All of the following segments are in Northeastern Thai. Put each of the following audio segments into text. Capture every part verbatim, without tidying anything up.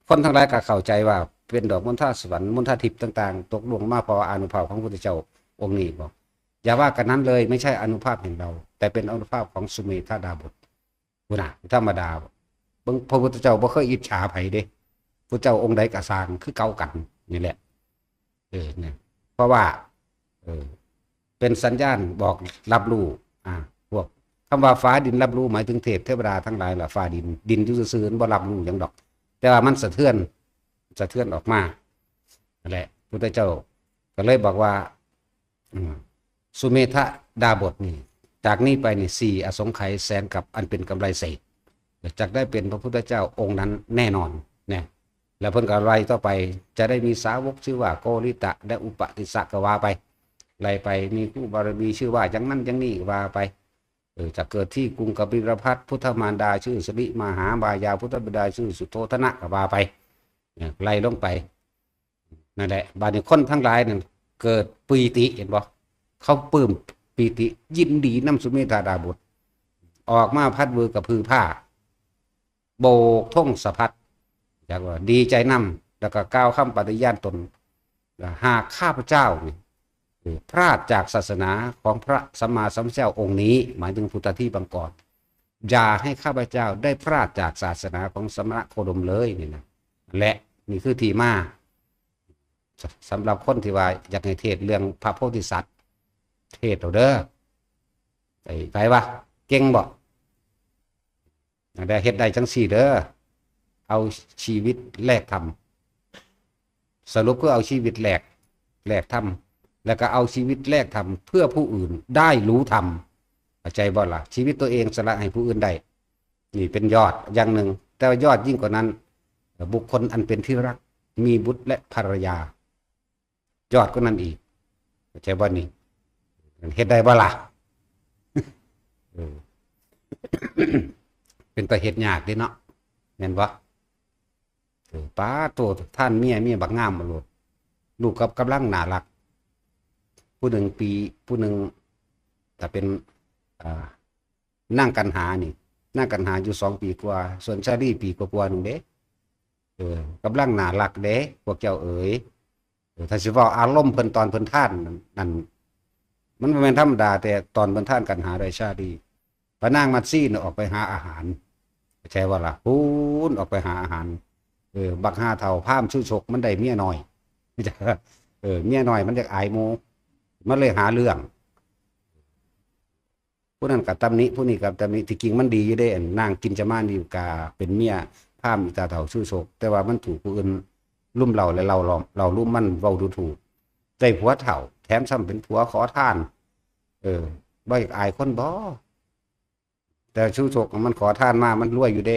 คนทั้งหลายก็เข้าใจว่าเป็นดอกมณฑาสวรรค์มณฑาทิพย์ต่างๆ ตกลงมาเพราะอานุภาพของพระพุทธเจ้าองค์นี้บอก อย่าว่ากันนั้นเลย ไม่ใช่อานุภาพแห่งเรา แต่เป็นอานุภาพของสุเมธาดาบสพุ้นนะ ธรรมดาบ่เบิ่ง พระพุทธเจ้าบ่เคยอิจฉาไผเด้ พระเจ้าองค์ใดก็สร้างคือเก่ากันนี่แหละ เออเนี่ยเพราะว่า เออ เป็นสัญญาณบอกรับรู้ อ่า พวกคำว่าฟ้าดินรับรู้หมายถึงเทพเทวดาทั้งหลายล่ะ ฟ้าดิน ดินอยู่ซื่อๆมันบ่รับรู้หยังดอก แต่ว่ามันสะเทือน สะเทือนออกมานั่นแหละ พุทธเจ้าก็เลยบอกว่า อืม สุเมธดาบสนี่ จากนี้ไปนี่สี่อสงไขยแสนกัปอันเป็นกำไรเศษ จักได้เป็นพระพุทธเจ้าองค์นั้นแน่นอนเนี่ย แล้วเพิ่นก็ไล่ต่อไป จะได้มีสาวกชื่อว่าโกริตะและอุปติสสะก็ว่าไป ไล่ไป มีคู่บารมีชื่อว่าอย่างนั้นอย่างนี้ก็ว่าไป เออ จะเกิดที่กรุงกบิลพัสสร์ พุทธมารดาชื่อสิริมหามายา พุทธบิดาชื่อสุโธทนะก็ว่าไป เนี่ย ไล่ลงไป นั่นแหละ บาดนี้คนทั้งหลายนั่นเกิดปีติ เห็นบ่ เขาปลื้มปีติ ยินดีนำสุเมธาดาบส ออกมาพัดมือกับพือผ้า โบกธงสะพัด อยากว่าดีใจนำ แล้วก็กล่าวคำปฏิญาณตน หากข้าพเจ้านี่พลาดจากศาสนาของพระสัมมาสัมพุทธเจ้าองค์นี้ หมายถึงพุทธทิบังกร อย่าให้ข้าพเจ้าได้พลาดจากศาสนาของสมณโคดมเลยนี่นะ และนี่คือที่มา ส- สำหรับคนที่ว่าอยากให้เทศน์เรื่องพระโพธิสัตว์ เทศน์เอาเด้อ ไอ้ไผวะ เก่งบ่ ได้เฮ็ดได้จังซี่เด้อ เอาชีวิตแลกธรรม สรุปคือเอาชีวิตแลก แลกธรรม แล้วก็เอาชีวิตแลกธรรมเพื่อผู้อื่นได้รู้ธรรม เข้าใจบ่ล่ะ ชีวิตตัวเองสละให้ผู้อื่นได้ นี่เป็นยอดอย่างหนึ่ง แต่ว่ายอดยิ่งกว่านั้น บุคคลอันเป็นที่รัก มีบุตรและภรรยา ยอดกว่านั้นอีก เข้าใจบ่นี่ เฮ็ดได้บ่ล่ะ เออ เป็นตาเฮ็ดยากเด้เนาะ แม่นบ่ เออ ป๊าดโต ท่านเมีย เมียบักงามบ่ลูก ลูกกับกำลังน่ารัก ผู้หนึ่งปี ผู้หนึ่ง ถ้าเป็น อ่า นางกันหานี่ นางกันหาอยู่สองปีกว่า ส่วนชาลีปีกว่าๆหนึ่งเด้ เออ กำลังน่ารักเด้ พวกเจ้าเอ๋ย เออ ถ้าสิเว้าอารมณ์เพิ่นตอนเพิ่นทานนั่น มันบ่แม่นธรรมดา แต่ตอนเพิ่นทานกันหาได้ชาลี พระนางมัตสีน่ะออกไปหาอาหาร เข้าใจบ่ล่ะ พู้นออกไปหาอาหาร เออ บักห่าเฒ่าพราหมณ์ชูชกมันได้เมียน้อย เออ เมียน้อยมันอยากอายหมู่ มันเลยหาเรื่อง ผู้นั้นก็ตำหนิ ผู้นี้ก็ตำหนิ ที่จริงมันดีอยู่เด้ อันนางกินจามานอยู่กาเป็นเมียพราหมณ์อีตาเฒ่าชูชก แต่ว่ามันถูกผู้อื่นลุ่มเร้าและเร้าล้อม เร้าลุ่มมันเว้าดูถูก ได้ผัวเฒ่า แถมซ้ำเป็นผัวขอทาน เออ บ่อยากอายคนบ่ แต่ชูชกมันขอทานมา มันรวยอยู่เด้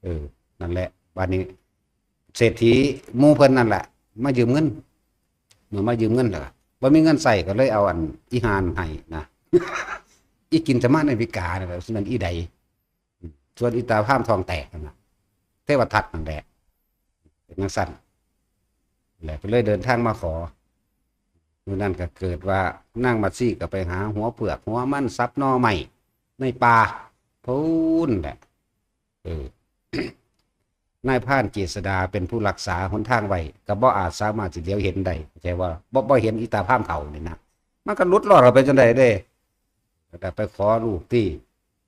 เออ นั่นแหละ บัดนี้ เศรษฐีหมู่เพิ่นนั่นแหละ มายืมเงิน เมื่อมายืมเงินแล้วก็บ่มีเงินใช้ก็เลยเอาอันอีห่านั่นให้นะ อีกินจามานในวิกานั่นแหละ นั่นอีใด ส่วนอีตาพราหมณ์ทองแตกนั่นน่ะ เทวทัตนั่นแหละ เป็นจั่งซั่น แหละก็เลยเดินทางมาขอ มื้อนั้นก็เกิดว่านางมัตสีก็ไปหาหัวเผือกหัวมันสับหน่อไม้ในป่า พู้นแหละ เออ นายพรานเจษฎาเป็นผู้รักษาหนทางไว้ ก็บ่อาจสามารถสิเหลียวเห็นได้ เข้าใจว่า บ่ บ่เห็นอีตาพราหมณ์เฒ่านี่นะ มันก็หลุดรอดเข้าไปจั่งใดเด้ ก็ไปขอลูกตี้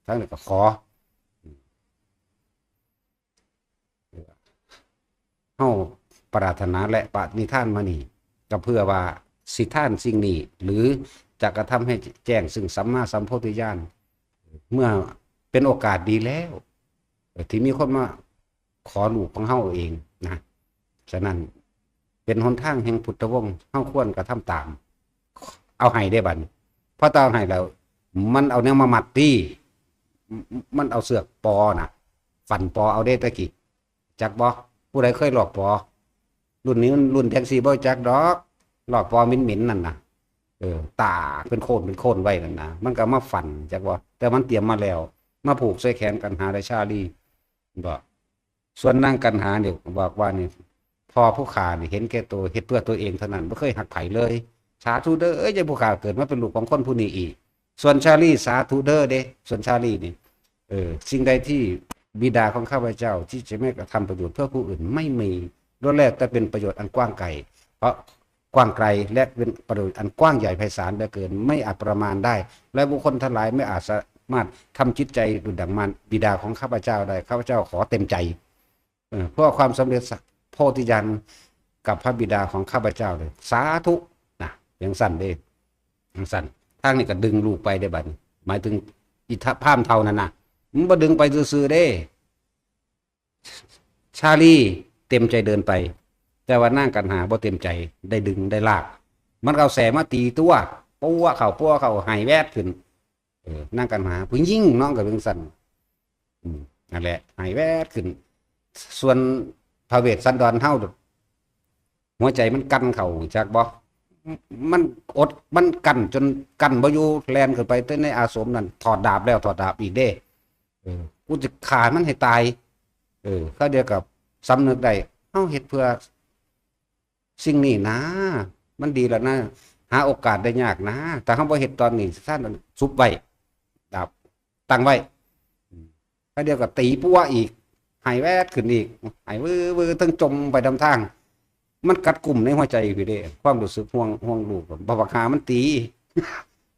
ทั้งนั้นก็ขอ เฮาปรารถนาและปณิธานมานี่ ก็เพื่อว่าสิทานสิ่งนี้ หรือจะกระทำให้แจ้งซึ่งสัมมาสัมโพธิญาณ เมื่อเป็นโอกาสดีแล้ว เอ่อ ที่มีคนมาขอลูกของเฮาเองนะ ฉะนั้นเป็นหนทางแห่งพุทธวงศ์ เฮาควรกระทำตาม เอาให้ได้บัดนี้ พอตาเอาให้แล้ว มันเอาแนวมามัดตี้ มันเอาเสือกปอน่ะ ฟันปอเอาได้ตะกี้ จักบ่ ผู้ใดเคยลอกปอ รุ่นนี้มันรุ่นแท็กซี่บ่จักดอก ลอกปอเหม็นๆนั่นน่ะ เออ ตากเป็นโคนเป็นโคนไว้นั่นนะ มันก็มาฟัน จักบ่ แต่มันเตรียมมาแล้ว มาผูกใส่แขนกันหาได้ชาลี บ่ ส่วนนางกันหาเนี่ยบอกว่านี่ พ่อผู้ข้านี่เห็นแก่ตัว เฮ็ดเพื่อตัวเองเท่านั้น บ่เคยฮักไผเลย สาธุเด้อ เอ้ย อย่าผู้ข้าเกิดมาเป็นลูกของคนผู้นี้อีก ส่วนชาลี สาธุเด้อเด้ ส่วนชาลีนี่ เออ สิ่งใดที่ บิดาของข้าพเจ้าที่จะไม่กระทำประโยชน์เพื่อผู้อื่นไม่มี ล้วนแล้วแต่เป็นประโยชน์อันกว้างไกล เพราะกว้างไกลและเป็นประโยชน์อันกว้างใหญ่ไพศาลเหลือเกิน ไม่อาจประมาณได้ และบุคคลทั้งหลายไม่อาจสามารถทำจิตใจดุจดังมารบิดาของข้าพเจ้าได้ ข้าพเจ้าขอเต็มใจ เออ เพื่อความสำเร็จสักโพธิญาณกับพระบิดาของข้าพเจ้าเลย สาธุ นะ จั่งซั่นเด้ จั่งซั่น ทางนี้ก็ดึงลูกไปได้บัดนี้ หมายถึงอิทธพราหมณ์เฒ่านั่นนะ มันบ่ดึงไปซื่อๆเด้ ชาลีเต็มใจเดินไป แต่ว่านางกันหาบ่เต็มใจ ได้ดึงได้ลาก มันก็เอาแส้มาตีตัว ปัวเข้าปัวเข้า ไห้แวดขึ้น เออ นางกันหา ผู้หญิงเนาะ ก็เป็นซั่น อืม นั่นแหละ ไห้แวดขึ้น ส่วนพระเวสสันดรเฮา หัวใจมันกั้นเข้า จักบ่ มันอด มันกั้นจนกั้นบ่อยู่ แล่นขึ้นไปในอาสมนั่น ถอดดาบแล้วถอดดาบอีกเด้ เออ กูจะฆ่ามันให้ตาย เออ คราวเดียวกับสำนึกได้ เฮาเฮ็ดเพื่อสิ่งนี้นะ มันดีแล้วนะ หาโอกาสได้ยากนะ ถ้าเฮาบ่เฮ็ดตอนนี้ ท่านซุบไว้ ดาบตั้งไว้ คราวเดียวก็ตีปัวอีก ไห้แวดขึ้นอีก ไห้วื้อวื้อ ทั้งจมไปนำทาง มันกัดกุ่มในหัวใจอยู่เด้ ความรู้สึกห่วง ห่วงลูก บ่บักห่ามันตี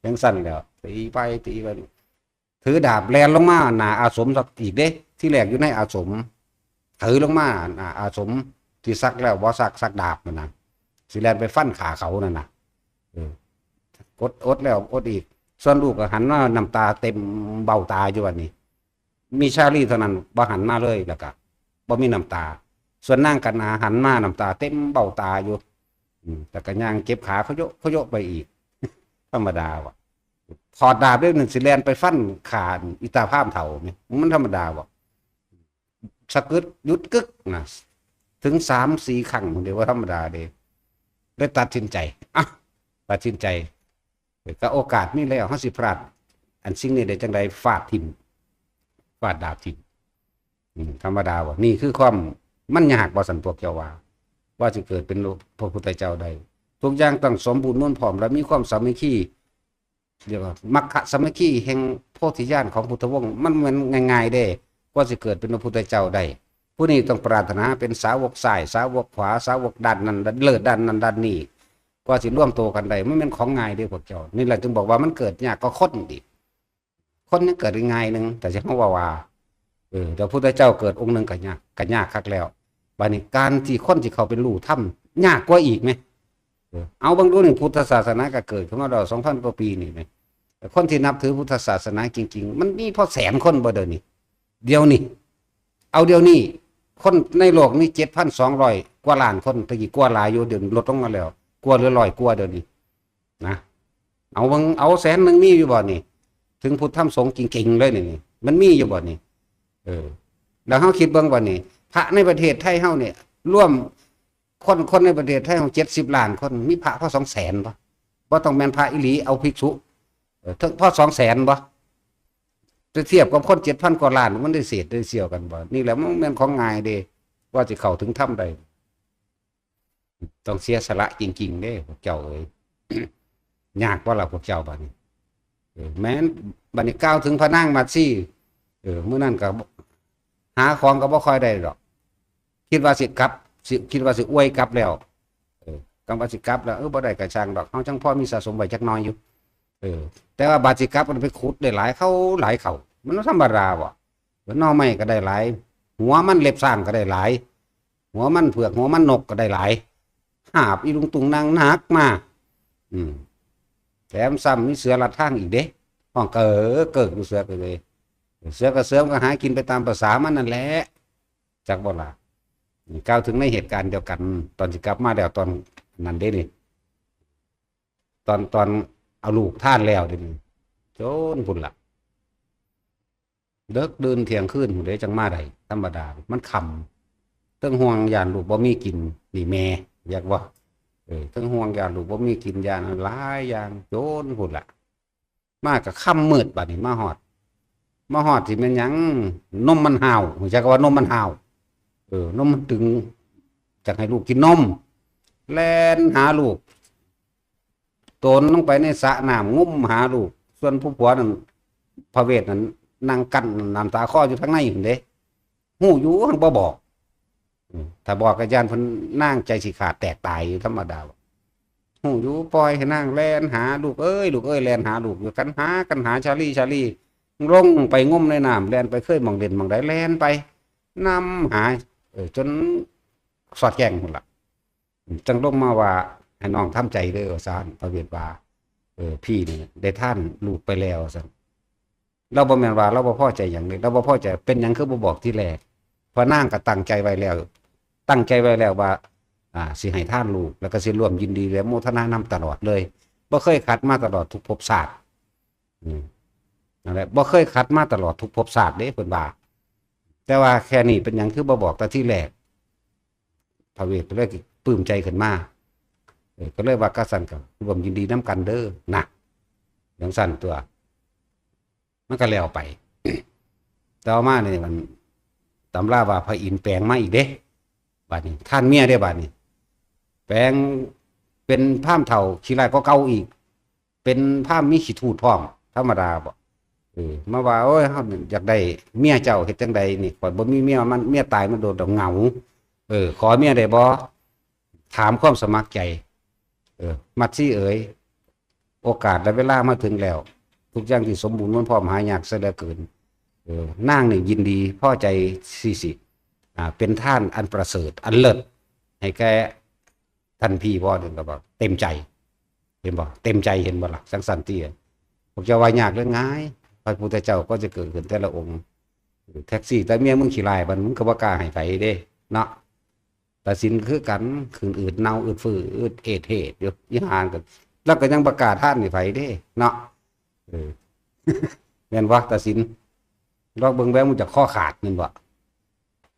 จั่งซั่นแหล้ว ตีไปตีไป ถือดาบแล่นลงมาหน้าอาสมอีกเด้ ที่แรกอยู่ในอาสม ถือลงมาหน้าอาสม ที่สักแล้วบ่สัก สักดาบนั่นนะ สิแล่นไปฟันฆ่าเขานั่นนะ เออ กดอดแล้วอดอีก ส่วนลูกก็หันมาน้ำตาเต็มเบ้าตาอยู่บัดนี้ มีชาลีเท่านั้นบ่หันมาเลย แล้วก็บ่มีน้ำตา ส่วนนางกันหาหันมาน้ำตาเต็มเบ้าตาอยู่ อืม แต่ก็ย่างเจ็บขาเขาโยะเขาโยะไปอีก ธรรมดาว่ะ ถอดดาบเด้นั่น สิแล่นไปฟันฆ่าอิทธพราหมณ์เฒ่านี่ มันธรรมดาว่ะ สะกึดหยุดกึกนะ ถึงสามสี่ครั้ง เดี๋ยวว่าธรรมดาเด้ ได้ตัดสินใจ อ่ะ ตัดสินใจ ก็โอกาสมีแล้ว เฮาสิพลาด อันสิ่งนี้ได้จั่งใด ฟาดถิ่ม ฟาดดาบถิ่ม อืม ธรรมดาว่ะ นี่คือความ มันยากบ่ ซั่นพวกเจ้าว่า ว่าสิเกิดเป็นพระพุทธเจ้าได้ ทุกอย่างต้องสมบูรณ์มวลพร้อม และมีความสามัคคี เรียกว่ามัคคะสามัคคีแห่งโพธิญาณของพุทธวงศ์ มันแม่นง่ายๆเด้ กว่าสิเกิดเป็นพระพุทธเจ้าได้ ผู้นี้ต้องปรารถนาเป็นสาวกซ้าย สาวกขวา สาวกด้านนั้นด้านเลิศ ด้านนั้นด้านนี้ กว่าสิรวมตัวกันได้ มันแม่นของง่ายเด้พวกเจ้า นี่แหละจึงบอกว่ามันเกิดยากกว่าคนอีก คนยังเกิดง่ายหนึ่ง แต่จะเฮาว่าว่า เออ แต่พุทธเจ้าเกิดองค์หนึ่งก็ยาก ก็ยากคักแล้ว บัดนี้การที่คนสิเข้าไปรู้ธรรม ยากกว่าอีกไหม เออ เอาเบิ่งดูนี่ พุทธศาสนาก็เกิดขึ้นมาแล้ว สองพันกว่าปีนี่ไหม แต่คนที่นับถือพุทธศาสนาจริงๆ มันมีพอแสนคนบ่เดี๋ยวนี้ เดี๋ยวนี้ เอาเดี๋ยวนี้ คนในโลกมีเจ็ดพันสองร้อยกว่าล้านคน ตะกี้กว่าหลายอยู่ เดี๋ยวนี้ลดลงมาแล้ว กว่าเหลือร้อยกว่าเดี๋ยวนี้ นะ เอาเบิ่ง เอาแสนหนึ่งมีอยู่บ่นี่ ถึงพุทธธรรมสงฆ์จริงๆเลยนี่ มันมีอยู่บ่นี่ เออ แล้วเฮาคิดเบิ่งบ่นี่ พระในประเทศไทยเฮาเนี่ย รวมคน คนในประเทศไทยเฮาเจ็ดสิบล้านคน มีพระพอสองแสนบ่ บ่ต้องแม่นพระอีหลี เอาภิกษุ เออ ถึงพอสองแสนบ่ ไปเทียบกับคนเจ็ดพันกว่าล้าน มันได้เศษได้เสี้ยวกันบ่ นี่แหละมันแม่นของง่ายเด้ ว่าสิเข้าถึงธรรมได้ ต้องเสียสละจริงๆเด้พวกเจ้าเอ้ย ยากบ่ล่ะพวกเจ้าบัดนี้ เออ แม่นบัดนี้กล่าวถึงพระนางมัตสี เออ มื้อนั้นก็หาของก็บ่ค่อยได้ดอก คิดว่าสิกลับ สิ คิดว่าสิอวยกลับแล้ว เออ กำว่าสิกลับแล้ว เออ บ่ได้ก็ช่างดอก เฮาจั่งพอมีสะสมไว้จักหน่อยอยู่ เออ แต่ว่าบาดสิกลับมันไปขุดได้หลายเข้าหลายเข้า มันธรรมดาบ่ หน่อไม้ก็ได้หลาย หัวมันเล็บช้างก็ได้หลาย หัวมันเผือก หัวมันนกก็ได้หลาย หาบอีลุงตุงนางหนักมา อืม แถมซ้ำมีเสือลัดทางอีกเด้ ฮ้องเกิกเกิกอยู่เสือก็เลย เสือก็เสือมันก็หากินไปตามประสามันนั่นแหละ จักบ่ล่ะ นี่กล่าวถึงในเหตุการณ์เดียวกัน ตอนสิกลับมาแล้วตอนนั้นเด้นี่ ตอน ตอนเอาลูกทานแล้วเด้นี่ จนพุ้นล่ะ เดิกดื่นเที่ยงคืนพุ้นเด้จั่งมาได้ ธรรมดา มันค่ำ เทิงห่วงย่านลูกบ่มีกิน นี่แม่ อยากว่า เออ เทิงห่วงย่านลูกบ่มีกิน ย่านหลายอย่าง จนพุ้นล่ะ มาก็ค่ำมืดบัดนี้มาฮอด มาฮอดสิแม่นหยัง นมมันห้าว รู้จักว่านมมันห้าว เออ นมมันตึง จักให้ลูกกินนม แล่นหาลูก โตนลงไปในสระน้ำ งมหาลูก ส่วนผู้ผัวนั่น พระเวสนั่น นั่งกั้นน้ำตาคลออยู่ทางในพุ้นเด้ ฮู้อยู่ หั้นบ่บอก อืม ถ้าบอกก็ย้านเพิ่นนางใจสิขาดแตกตายอยู่ธรรมดา ฮู้อยู่ ปล่อยให้นางแล่นหา ลูกเอ้ย ลูกเอ้ย แล่นหาลูกอยู่ กันหา กันหา ชาลี ชาลี ลงไปงมในน้ำ แล่นไป เคยหม่องเล่นหม่องใด แล่นไป นำหา เออ จนสอดแจ้งพุ้นล่ะ จั่งลงมาว่า ให้น้องทำใจเด้อ ว่าซั่น พระเวทว่า เออ พี่นี่ได้ทานลูกไปแล้ว ว่าซั่น ลาวบ่แม่นว่าลาวบ่พอใจหยังเด้ ลาวบ่พอใจ เป็นหยังคือบ่บอกทีแรก เพราะนางก็ตั้งใจไว้แล้ว ตั้งใจไว้แล้วว่า อ่า สิให้ทานลูก แล้วก็สิร่วมยินดีและโมทนานำตลอดเลย บ่เคยขัดมาตลอดทุกภพชาติ อืม นั่นแหละ บ่เคยขัดมาตลอดทุกภพชาติเด้ เพิ่นว่า แต่ว่าแค่นี้เป็นหยังคือบ่บอกแต่ทีแรก พระเวทก็เลยปลื้มใจขึ้นมา เออ ก็เลยว่า กะซั้นก็ร่วมยินดีนำกันเด้อ นะ จั่งซั้นตั๊ว มันก็แล้วไป ต่อมานี่มัน ตำราว่าพระอินทร์แปลงมาอีกเด้ บาดนี้ ทานเมียเด้ บาดนี้ แปลงเป็นพราหมณ์เฒ่าขี้ร้ายกว่าเก่าอีก เป็นพราหมณ์มีขี้ถูดพร้อม ธรรมดาบ่ เออ มาว่า โอ้ย เฮาอยากได้เมียเจ้า เฮ็ดจั่งใดนี่ ข้อยบ่มีเมีย มัน เมียตายมันโดนดอก เหงา เออ ขอเมียได้บ่ ถามความสมัครใจ เออ มัตสีเอ๋ย โอกาสและเวลามาถึงแล้ว ทุกอย่างที่สมบูรณ์มันพร้อมหายากเสียเหลือเกิน เออ นางนี่ยินดีพอใจสิสิ อ่า เป็นทานอันประเสริฐ อันเลิศ ให้แก่ท่านพี่บ่ เพิ่นก็บอกเต็มใจ เห็นบ่ เต็มใจ เห็นบ่ล่ะ จั่งซั้นติ พวกเจ้าว่ายากหรือง่าย พระพุทธเจ้าก็จะเกิดขึ้นแต่ละองค์ แท็กซี่แต่เมียมึงขี้ร้าย บัดมึงก็บ่กล้าให้ไผเด้ เนาะ ตาสินคือกัน ขึ้นอืดเน่าอืดฟืดอืดเอดเหดอยู่ อีหาก็ แล้วก็ยังบ่กล้าทานให้ไผเด้ เนาะ เออ แม่นบ่ ตาสิน ลองเบิ่งแววมึงจะคอขาดแม่นบ่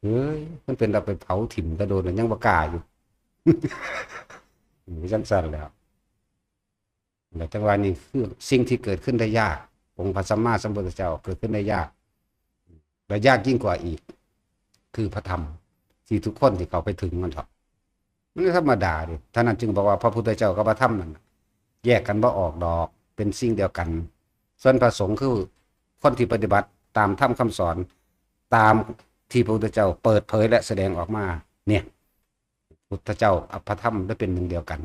เฮ้ย มันเป็นเราไปเผาถิ่มกระโดนแล้วยังบ่กล้าอยู่ อืม จั่งซั้นแหล้ว แล้วจั่งว่านี่คือสิ่งที่เกิดขึ้นได้ยาก องค์พระสัมมาสัมพุทธเจ้าเกิดขึ้นได้ยาก และยากยิ่งกว่าอีก คือพระธรรม ที่ทุกคนที่เข้าไปถึงมันเถาะ มันธรรมดาเด้ ท่านนั้นจึงบอกว่าพระพุทธเจ้ากับพระธรรมนั่นน่ะ แยกกันบ่ออกดอก เป็นสิ่งเดียวกัน ส่วนพระสงฆ์คือคนที่ปฏิบัติตามธรรมคำสอน ตามที่พระพุทธเจ้าเปิดเผยและแสดงออกมา เนี่ย พุทธเจ้ากับพระธรรมได้เป็นหนึ่งเดียวกัน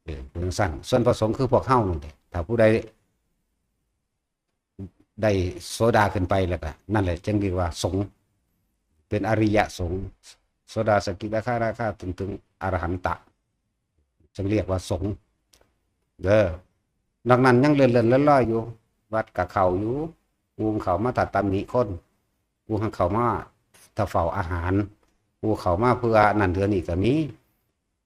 เออ เป็นจั่งซั้น ส่วนพระสงฆ์คือพวกเฮานั่นแหละ ถ้าผู้ใด ได้โสดาขึ้นไปแล้วก็ นั่นแหละจึงเรียกว่าสงฆ์ เป็นอริยสงฆ์ โสดา สกิทาคา อนาคา จนถึงอรหันตะ จึงเรียกว่าสงฆ์ เด้อ นอกนั้นยังเลื่อนๆลอยๆอยู่ วัดก็เข้าอยู่ กูเข้ามาถ้าตำหนิคน กูเข้ามาถ้าเฝ้าอาหาร กูเข้ามาเพื่อนั่นเพื่อนี่ก็มี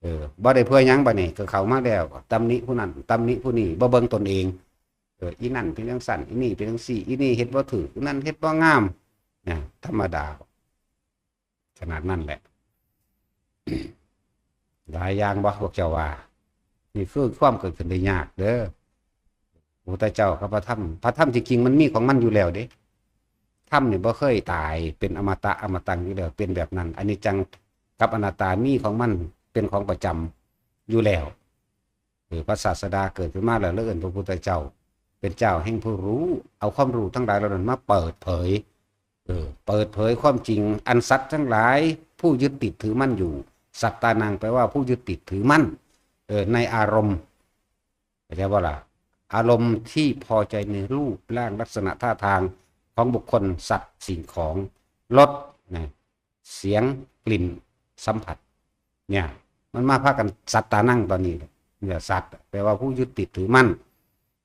เออ บ่ได้เพื่อหยัง บัดนี้ก็เข้ามาแล้ว ตำหนิผู้นั้น ตำหนิผู้นี้ บ่เบิ่งตนเอง เออ อีนั่นเป็นจั่งซั้น อีนี่เป็นจั่งซี้ อีนี่เฮ็ดบ่ถูก อีนั่นเฮ็ดบ่งาม นะ ธรรมดา ขนาดนั้นแหละ หลายอย่างบ่ พวกเจ้าว่า นี่คือความเกิดขึ้นได้ยากเด้อ พระพุทธเจ้ากับพระธรรม พระธรรมที่จริงมันมีของมันอยู่แล้วเด้ ธรรมนี่บ่เคยตาย เป็นอมตะอมตังอยู่แล้ว เป็นแบบนั้น อนิจจังกับอนัตตามีของมัน เป็นของประจำอยู่แล้ว เออ พระศาสดาเกิดขึ้นมาแล้ว แล้วเอิ้นพระพุทธเจ้า เป็นเจ้าแห่งผู้รู้ เอาความรู้ทั้งหลายเหล่านั้นมาเปิดเผย เออ เปิดเผยความจริง อันสัตว์ทั้งหลาย ผู้ยึดติดถือมั่นอยู่ สัตตานัง แปลว่าผู้ยึดติดถือมั่น เออ ในอารมณ์ เข้าใจบ่ล่ะ อารมณ์ที่พอใจในรูปร่างลักษณะท่าทางของบุคคล สัตว์ สิ่งของ รส นะ เสียง กลิ่น สัมผัส เนี่ย มันมาพากันสัตตานังตอนนี้เนี่ย สัตว์ แปลว่าผู้ยึดติดถือมั่น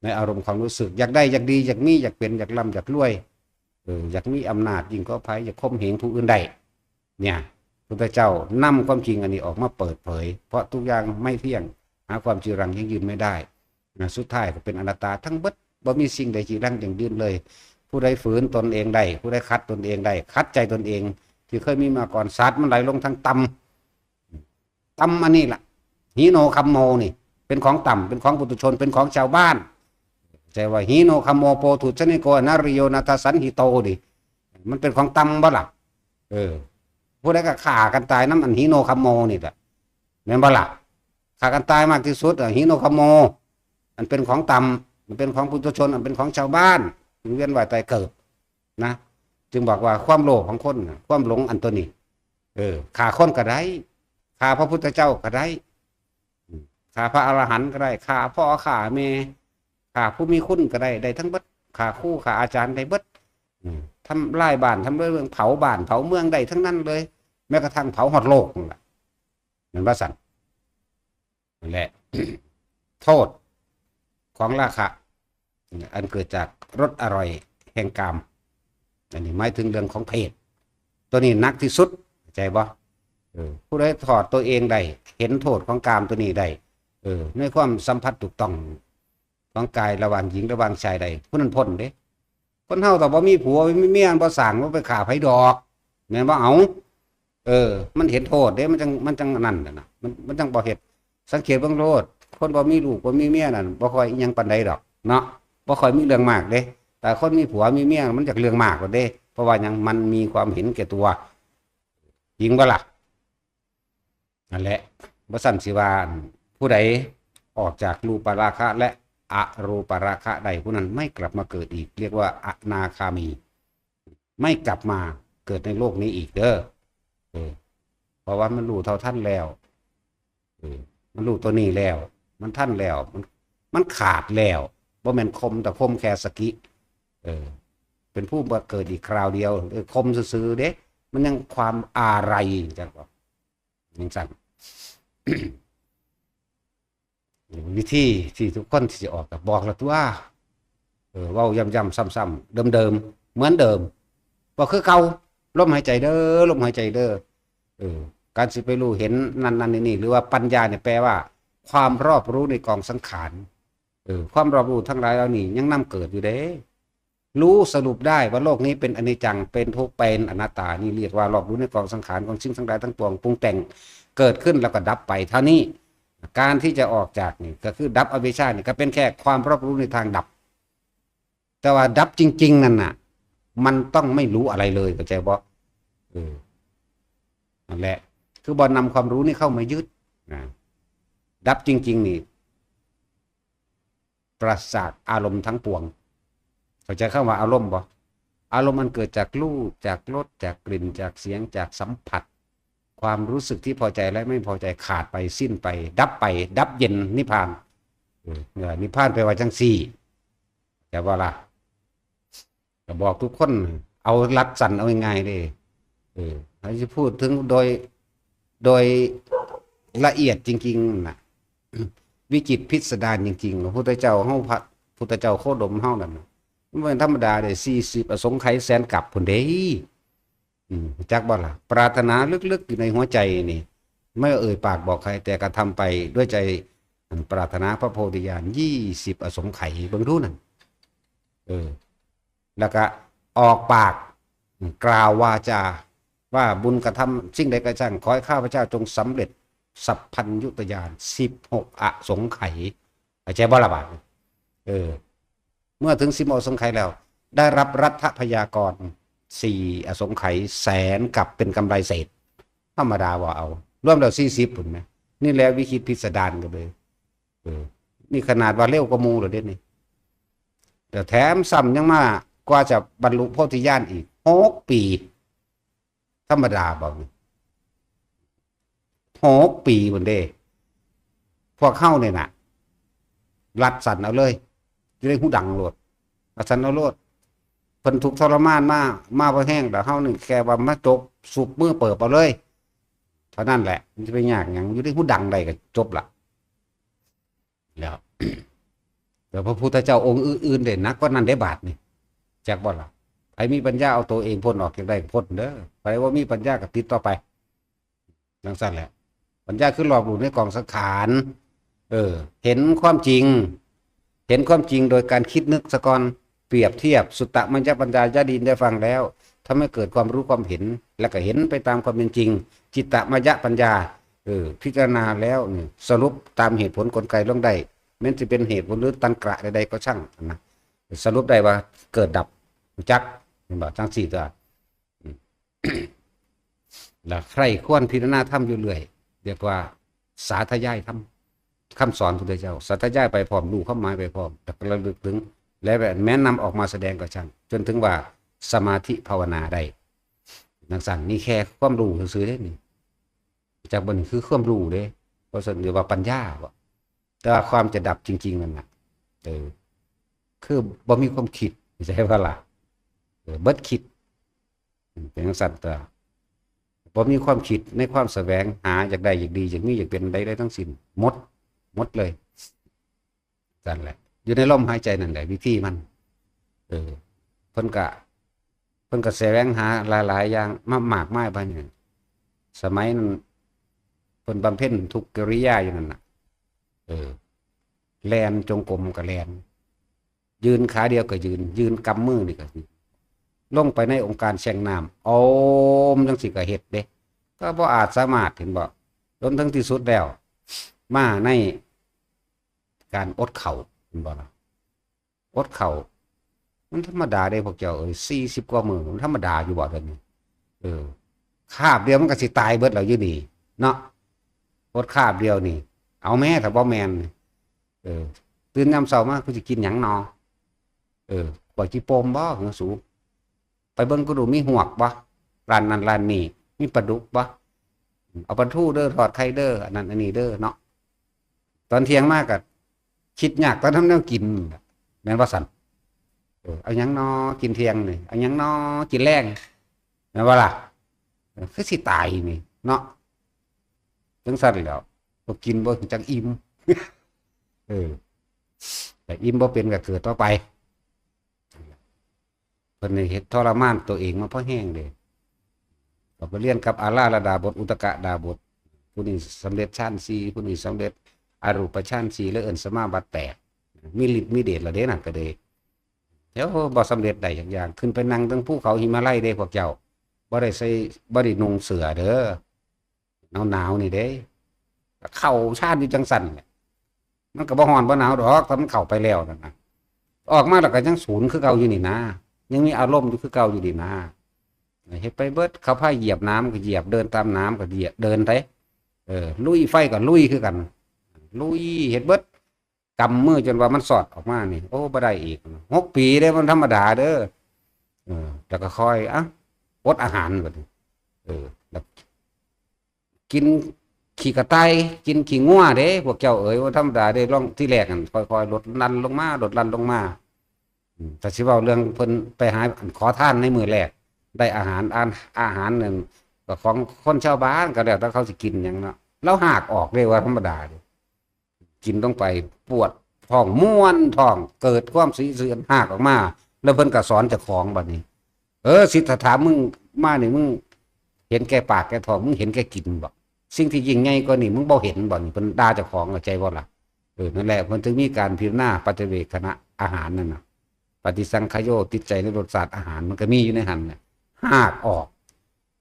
ในอารมณ์ความรู้สึก อยากได้ อยากดี อยากมี อยากเป็น อยากร่ำ อยากรวย เออ อยากมีอำนาจยิ่งกว่าไผ อยากข่มเหงผู้อื่นได้ เนี่ย พุทธเจ้านำความจริงอันนี้ออกมาเปิดเผย เพราะทุกอย่างไม่เที่ยง หาความจีรังยั่งยืนไม่ได้ นะ สุดท้ายก็เป็นอนัตตาทั้งเบิด บ่มีสิ่งใดจีรังยั่งยืนเลย ผู้ใดฝืนตนเองได้ ผู้ใดขัดตนเองได้ ขัดใจตนเอง ที่เคยมีมาก่อน สัตว์มันไหลลงทางต่ำ ต่ำอันนี้ล่ะ หิโนคัมโมนี่ เป็นของต่ำ เป็นของปุถุชน เป็นของชาวบ้าน ใช่ว่า หิโนคัมโม โปธุชนิโก อนาริโย นาทสันหิโต นี่ มันเป็นของต่ำบ่ล่ะ เออ ผู้ใดก็ฆ่ากันตายนำอันหิโนคัมโมนี่แหละ แม่นบ่ล่ะ ฆ่ากันตายมากที่สุดอะ หิโนคัมโม อันเป็นของต่ำ มันเป็นของปุถุชน อันเป็นของชาวบ้าน เวียนว่ายตายเกิด นะ จึงบอกว่าความโลภของคนน่ะ ความหลงอันตัวนี้ เออ ฆ่าคนก็ได้ ฆ่าพระพุทธเจ้าก็ได้ อืม ฆ่าพระอรหันต์ก็ได้ ฆ่าพ่อฆ่าแม่ ฆ่าผู้มีคุณก็ได้ ได้ทั้งเบิด ฆ่าครูฆ่าอาจารย์ได้เบิด อืม ทำลายบ้าน ทำลายเมือง เผาบ้านเผาเมืองได้ทั้งนั้นเลย แม้กระทั่งเผาฮอดโลกนั่นแหละ นั่นว่าซั่น นั่นแหละ โทษของราคะ อันเกิดจากรสอร่อยแห่งกาม อันนี้หมายถึงเรื่องของเพศ ตัวนี้หนักที่สุด เข้าใจบ่ เออ ผู้ใดถอดตัวเองได้ เห็นโทษของกามตัวนี้ได้ เออ ในความสัมผัสถูกต้องของกายระหว่างหญิงระหว่างชายได้ ผู้นั้นพ้นเด้ คนเฮาถ้าบ่มีผัวบ่มีเมียมันบ่สร้าง บ่ไปฆ่าไผดอก แม่นบ่ เอา เออ มันเห็นโทษเด้ มันจั่ง มันจั่งนั่นน่ะนะ มัน มันจั่งบ่เฮ็ด สังเกตเบิ่งโลด คนบ่มีลูกบ่มีเมียนั่น บ่ค่อยอิหยังปานใดดอก เนาะ บ่ค่อยมีเรื่องมากเด้ แต่คนมีผัวมีเมียมันอยากเรื่องมากกว่าเด้ เพราะว่าหยัง มันมีความเห็นแก่ตัว จริงบ่ล่ะ นั่นแหละ บ่ซั่นสิว่า ผู้ใดออกจากรูปราคะและอรูปราคะได้ ผู้นั้นไม่กลับมาเกิดอีก เรียกว่าอนาคามี ไม่กลับมาเกิดในโลกนี้อีกเด้อ เออ เพราะว่ามันรู้เท่าทันแล้ว เออ มันรู้ตัวนี้แล้ว มันทันแล้ว มัน มันขาดแล้ว บ่แม่นคม แต่คมแค่สะกิ เออ เป็นผู้มาเกิดอีกคราวเดียว เออ คมซื่อๆเด้ มันยังความอาลัยจังบ่ จังซั่น วิธีที่ทุกคนที่สิออกก็บอกแล้วตัว เออ เว้าย้ำๆซ้ำๆ เดิมๆ เหมือนเดิม บ่คือเก่า ลมหายใจเด้อ ลมหายใจเด้อ เออ การสิไปรู้เห็นนั่นนั่นนี่นี่ หรือว่าปัญญาเนี่ยแปลว่า ความรอบรู้ในกองสังขาร เออ ความรอบรู้ทั้งหลายเหล่านี้ยังนำเกิดอยู่เด้ รู้สรุปได้ว่าโลกนี้เป็นอนิจจัง เป็นทุกข์ เป็นอนัตตา นี่เรียกว่ารอบรู้ในกองสังขารของสิ่งทั้งหลายทั้งปวงปรุงแต่งเกิดขึ้นแล้วก็ดับไปเท่านี้ การที่จะออกจากนี่ก็คือดับอวิชชานี่ก็เป็นแค่ความรอบรู้ในทางดับ แต่ว่าดับจริงๆนั่นน่ะ มันต้องไม่รู้อะไรเลย เข้าใจบ่ เออ นั่นแหละ คือบ่นำความรู้นี่เข้ามายึดนะ ดับจริงๆนี่ ปราศจากอารมณ์ทั้งปวง เข้าใจคำว่าอารมณ์บ่ อารมณ์มันเกิดจากรูป จากรส จากกลิ่น จากเสียง จากสัมผัส ความรู้สึกที่พอใจและไม่พอใจขาดไป สิ้นไป ดับไป ดับเย็น นิพพาน เออ นิพพานแปลว่าจังซี่ แต่ว่าล่ะ ก็บอกทุกคน เอาหลักสั้นเอาง่ายๆเด้ เออ ถ้าสิพูดถึงโดย โดยละเอียดจริงๆน่ะ วิจิตรพิสดารจริงๆ พระพุทธเจ้าเฮา พระพุทธเจ้าโคดมเฮานั่นน่ะ มันบ่แม่นธรรมดาเด้ สี่สิบอสงไขยแสนกัปพู้นเด้ อืม รู้จักบ่ล่ะ ปรารถนาลึกๆอยู่ในหัวใจนี่ ไม่เอ่ยปากบอกใคร แต่กระทำไปด้วยใจ อันปรารถนาพระโพธิญาณ ยี่สิบอสงไขย เบิ่งดูนั่น เออ แล้วก็ออกปาก กล่าววาจา ว่าบุญกระทำสิ่งใดก็ช่าง ขอให้ข้าพเจ้าจงสำเร็จสัพพัญญุตญาณ สิบหกอสงไขย เข้าใจบ่ล่ะบาดนี้ เออ เมื่อถึงสิบหกอสงไขยแล้ว ได้รับรัฐพยากรสี่อสงไขยแสนกัปเป็นกำไรเศษ ธรรมดาบ่เอา รวมแล้วสี่สิบพู้นแหม นี่แหละวิจิตรพิสดารกันเลย เออ นี่ขนาดว่าเร็วกว่าหมู่แล้วเด้นี่ แต่แถมซ้ำยังมา กว่าจะบรรลุโพธิญาณอีก หกปี ธรรมดาบ่ หกปีพู้นเด้ พวกเฮานี่น่ะ ลัดสั้นเอาเลย อยู่ในหูดังโลด ลัดสั้นเอาโลด เพิ่นทุกข์ทรมานมา มาบ่แฮง แล้วเฮานี่แค่ว่ามาจก สุบมือเปิบเอาเลย เท่านั้นแหละ มันสิไปยากหยัง อยู่ในหูดังได้ก็จบละ แล้ว แต่พระพุทธเจ้าองค์อื่นๆเด่นหนักกว่านั้นได้บาดนี่ จักบ่ล่ะ ใครมีปัญญาเอาตัวเองพ้นออกจากได้ก็พ้นเด้อ ใครว่ามีปัญญาก็ติดต่อไป จังซั่นแหละ ปัญญาคือรอบรู้ในกองสังขาร เออ เห็นความจริง เห็นความจริงโดยการคิดนึกซะก่อน เปรียบเทียบ สุตตมยปัญญา ญาติได้ฟังแล้ว ทำให้เกิดความรู้ความเห็น และก็เห็นไปตามความเป็นจริง จิตตมยปัญญา เออ พิจารณาแล้วนี่ สรุปตามเหตุผลกลไกลงได้ แม้นสิเป็นเหตุผลหรือตังกระใดๆก็ช่างนะ สรุปได้ว่าเกิดดับ รู้จัก เห็นบ่ ทั้งสี่ตัว อืม แล้วใคร่ครวญพิจารณาธรรมอยู่เรื่อย เรียกว่าสาธยายธรรม คำสอนพุทธเจ้า สาธยายไปพร้อม รู้ความหมายไปพร้อม แล้วก็ระลึกถึง และแม้นนำออกมาแสดงก็ช่าง จนถึงว่า สมาธิภาวนาได้จังซั่น นี่แค่ความรู้ซื่อๆเด้นี่ จากบ่นี่คือความรู้เด้ เพราะฉะนั้นเรียกว่าปัญญาบ่ แต่ว่าความจะดับจริงๆนั่นน่ะ เออ คือบ่มีความคิด ใช่ปะล่ะ เออ เบิดคิด เป็นจังซั่นตัว บ่มีความคิดในความแสวงหาอยากได้อยากดีอยากมีอยากเป็นใดๆทั้งสิ้น หมด หมดเลย นั่นแหละ อยู่ในลมหายใจนั่นแหละ วิธีมัน เออ เพิ่นกะ เพิ่นกะแสวงหาหลายๆอย่างมามากมายไปเนี่ย สมัยนั้น เพิ่นบำเพ็ญทุกกิริยาอยู่นั่นน่ะ เออ แล่นจงกรมกะแล่น ยืนขาเดียวกะยืน ยืนกำมือนี่กะยืน ลงไปในองค์การแช่งน้ำ โอมจังซี่กะเฮ็ดเด้ ก็บ่อาจสามารถ เห็นบ่ จนถึงที่สุดแล้ว มาในการอดข้าว เห็นบ่ล่ะ อดข้าว มันธรรมดาเด้พวกเจ้าเอ้ย สี่สิบกว่ามื้อ มันธรรมดาอยู่บ่เดี๋ยวนี้ เออ คาบเดียวมันก็สิตายเบิดแล้วอยู่นี่ เนาะ อดคาบเดียวนี่ เอาแม้ถ้าบ่แม่น เออ ตื่นยามเช้ามา กูสิกินหยังนอ เออ ข้อยขี้โปมบ่ หือสู ไปเบิ่งกูดูมีฮวกบ่ ร้านนั้นร้านนี้ มีปลาดุกบ่ เอาปลาทูเด้อ ทอดไข่เด้อ อันนั้นอันนี้เด้อเนาะ ตอนเที่ยงมาก็คิดยากตอนทำแนวกิน แม่นบ่ซั่น เออ เอาหยังนอ กินเที่ยงนี่ เอาหยังนอ กินแลง แม่นบ่ล่ะ เออ คือสิตายนี่ เนาะ จังซั่นแหล้ว บ่กินบ่จักอิ่ม เออ แต่อิ่มบ่เป็นก็เกิดต่อไป เพิ่นนี่เฮ็ดทรมานตัวเองมาพอแฮงเด้ ก็ไปเรียนกับอาราธดาบท อุตกดาบท ผู้นี้สำเร็จฌานสี่ ผู้นี้สำเร็จอรูปฌานสี่ แล้วเอิ้นสมาบัติแปด มีฤทธิ์มีเดชละเด้นั่นก็เด้ แล้วบ่สำเร็จได้จักอย่าง ขึ้นไปนั่งเทิงภูเขาหิมาลัยเด้พวกเจ้า บ่ได้ใส่ บ่ได้นุ่งเสื้อเด้อ หนาวๆนี่เด้ เข้าฌานอยู่จังซั่นแหละ มันก็บ่ร้อนบ่หนาวดอก ถ้ามันเข้าไปแล้วนั่นน่ะ ออกมาแล้วก็ยังศูนย์คือเก่าอยู่นี่นะ ยังมีอารมณ์อยู่คือเก่าอยู่นี่นะ เฮ็ดไปเบิด เขาพาเหยียบน้ำก็เหยียบ เดินตามน้ำก็เหยียบ เดินไป เออ ลุยไฟก็ลุยคือกัน ลุย เฮ็ดเบิด กำมือจนว่ามันสอดออกมานี่ โอ้ บ่ได้อีก หกปีเด้ มันธรรมดาเด้อ เออ แล้วก็ค่อย อ่ะ อดอาหารบัดนี้ เออ แล้ว กินขี้กระต่าย กินขี้งัวเด้ พวกเจ้าเอ๋ย ว่าธรรมดาเด้ ลองทีแรกนั่น ค่อยๆ ลดหลั่นลงมา ลดหลั่นลงมา อืม แต่สิเว้าเรื่องเพิ่นไปหาขอทานในมื้อแรก ได้อาหาร อัน อาหารนั่นก็ของคนชาวบ้านก็แล้วแต่เขาสิกินหยังเนาะ ลาวหากออกเด้ ว่าธรรมดาเด้ กินลงไปปวดท้อง ม่วนท้อง เกิดความสะอิดสะเอือน หากออกมา แล้วเพิ่นก็สอนเจ้าของบัดนี้ เออ สิทธัตถะ มึงมานี่ มึงเห็นแก่ปากแก่ท้อง มึงเห็นแก่กินบ่ สิ่งที่ยิ่งใหญ่กว่านี้ มึงบ่เห็นบ่ นี่เพิ่นด่าเจ้าของ เข้าใจบ่ล่ะ เออ นั่นแหละ เพิ่นถึงมีการพิจารณาปัจจเวกขณะอาหารนั่นน่ะ ปฏิสังขโย ติดใจในรสชาติอาหาร มันก็มีอยู่ในหั่นน่ะ หากออก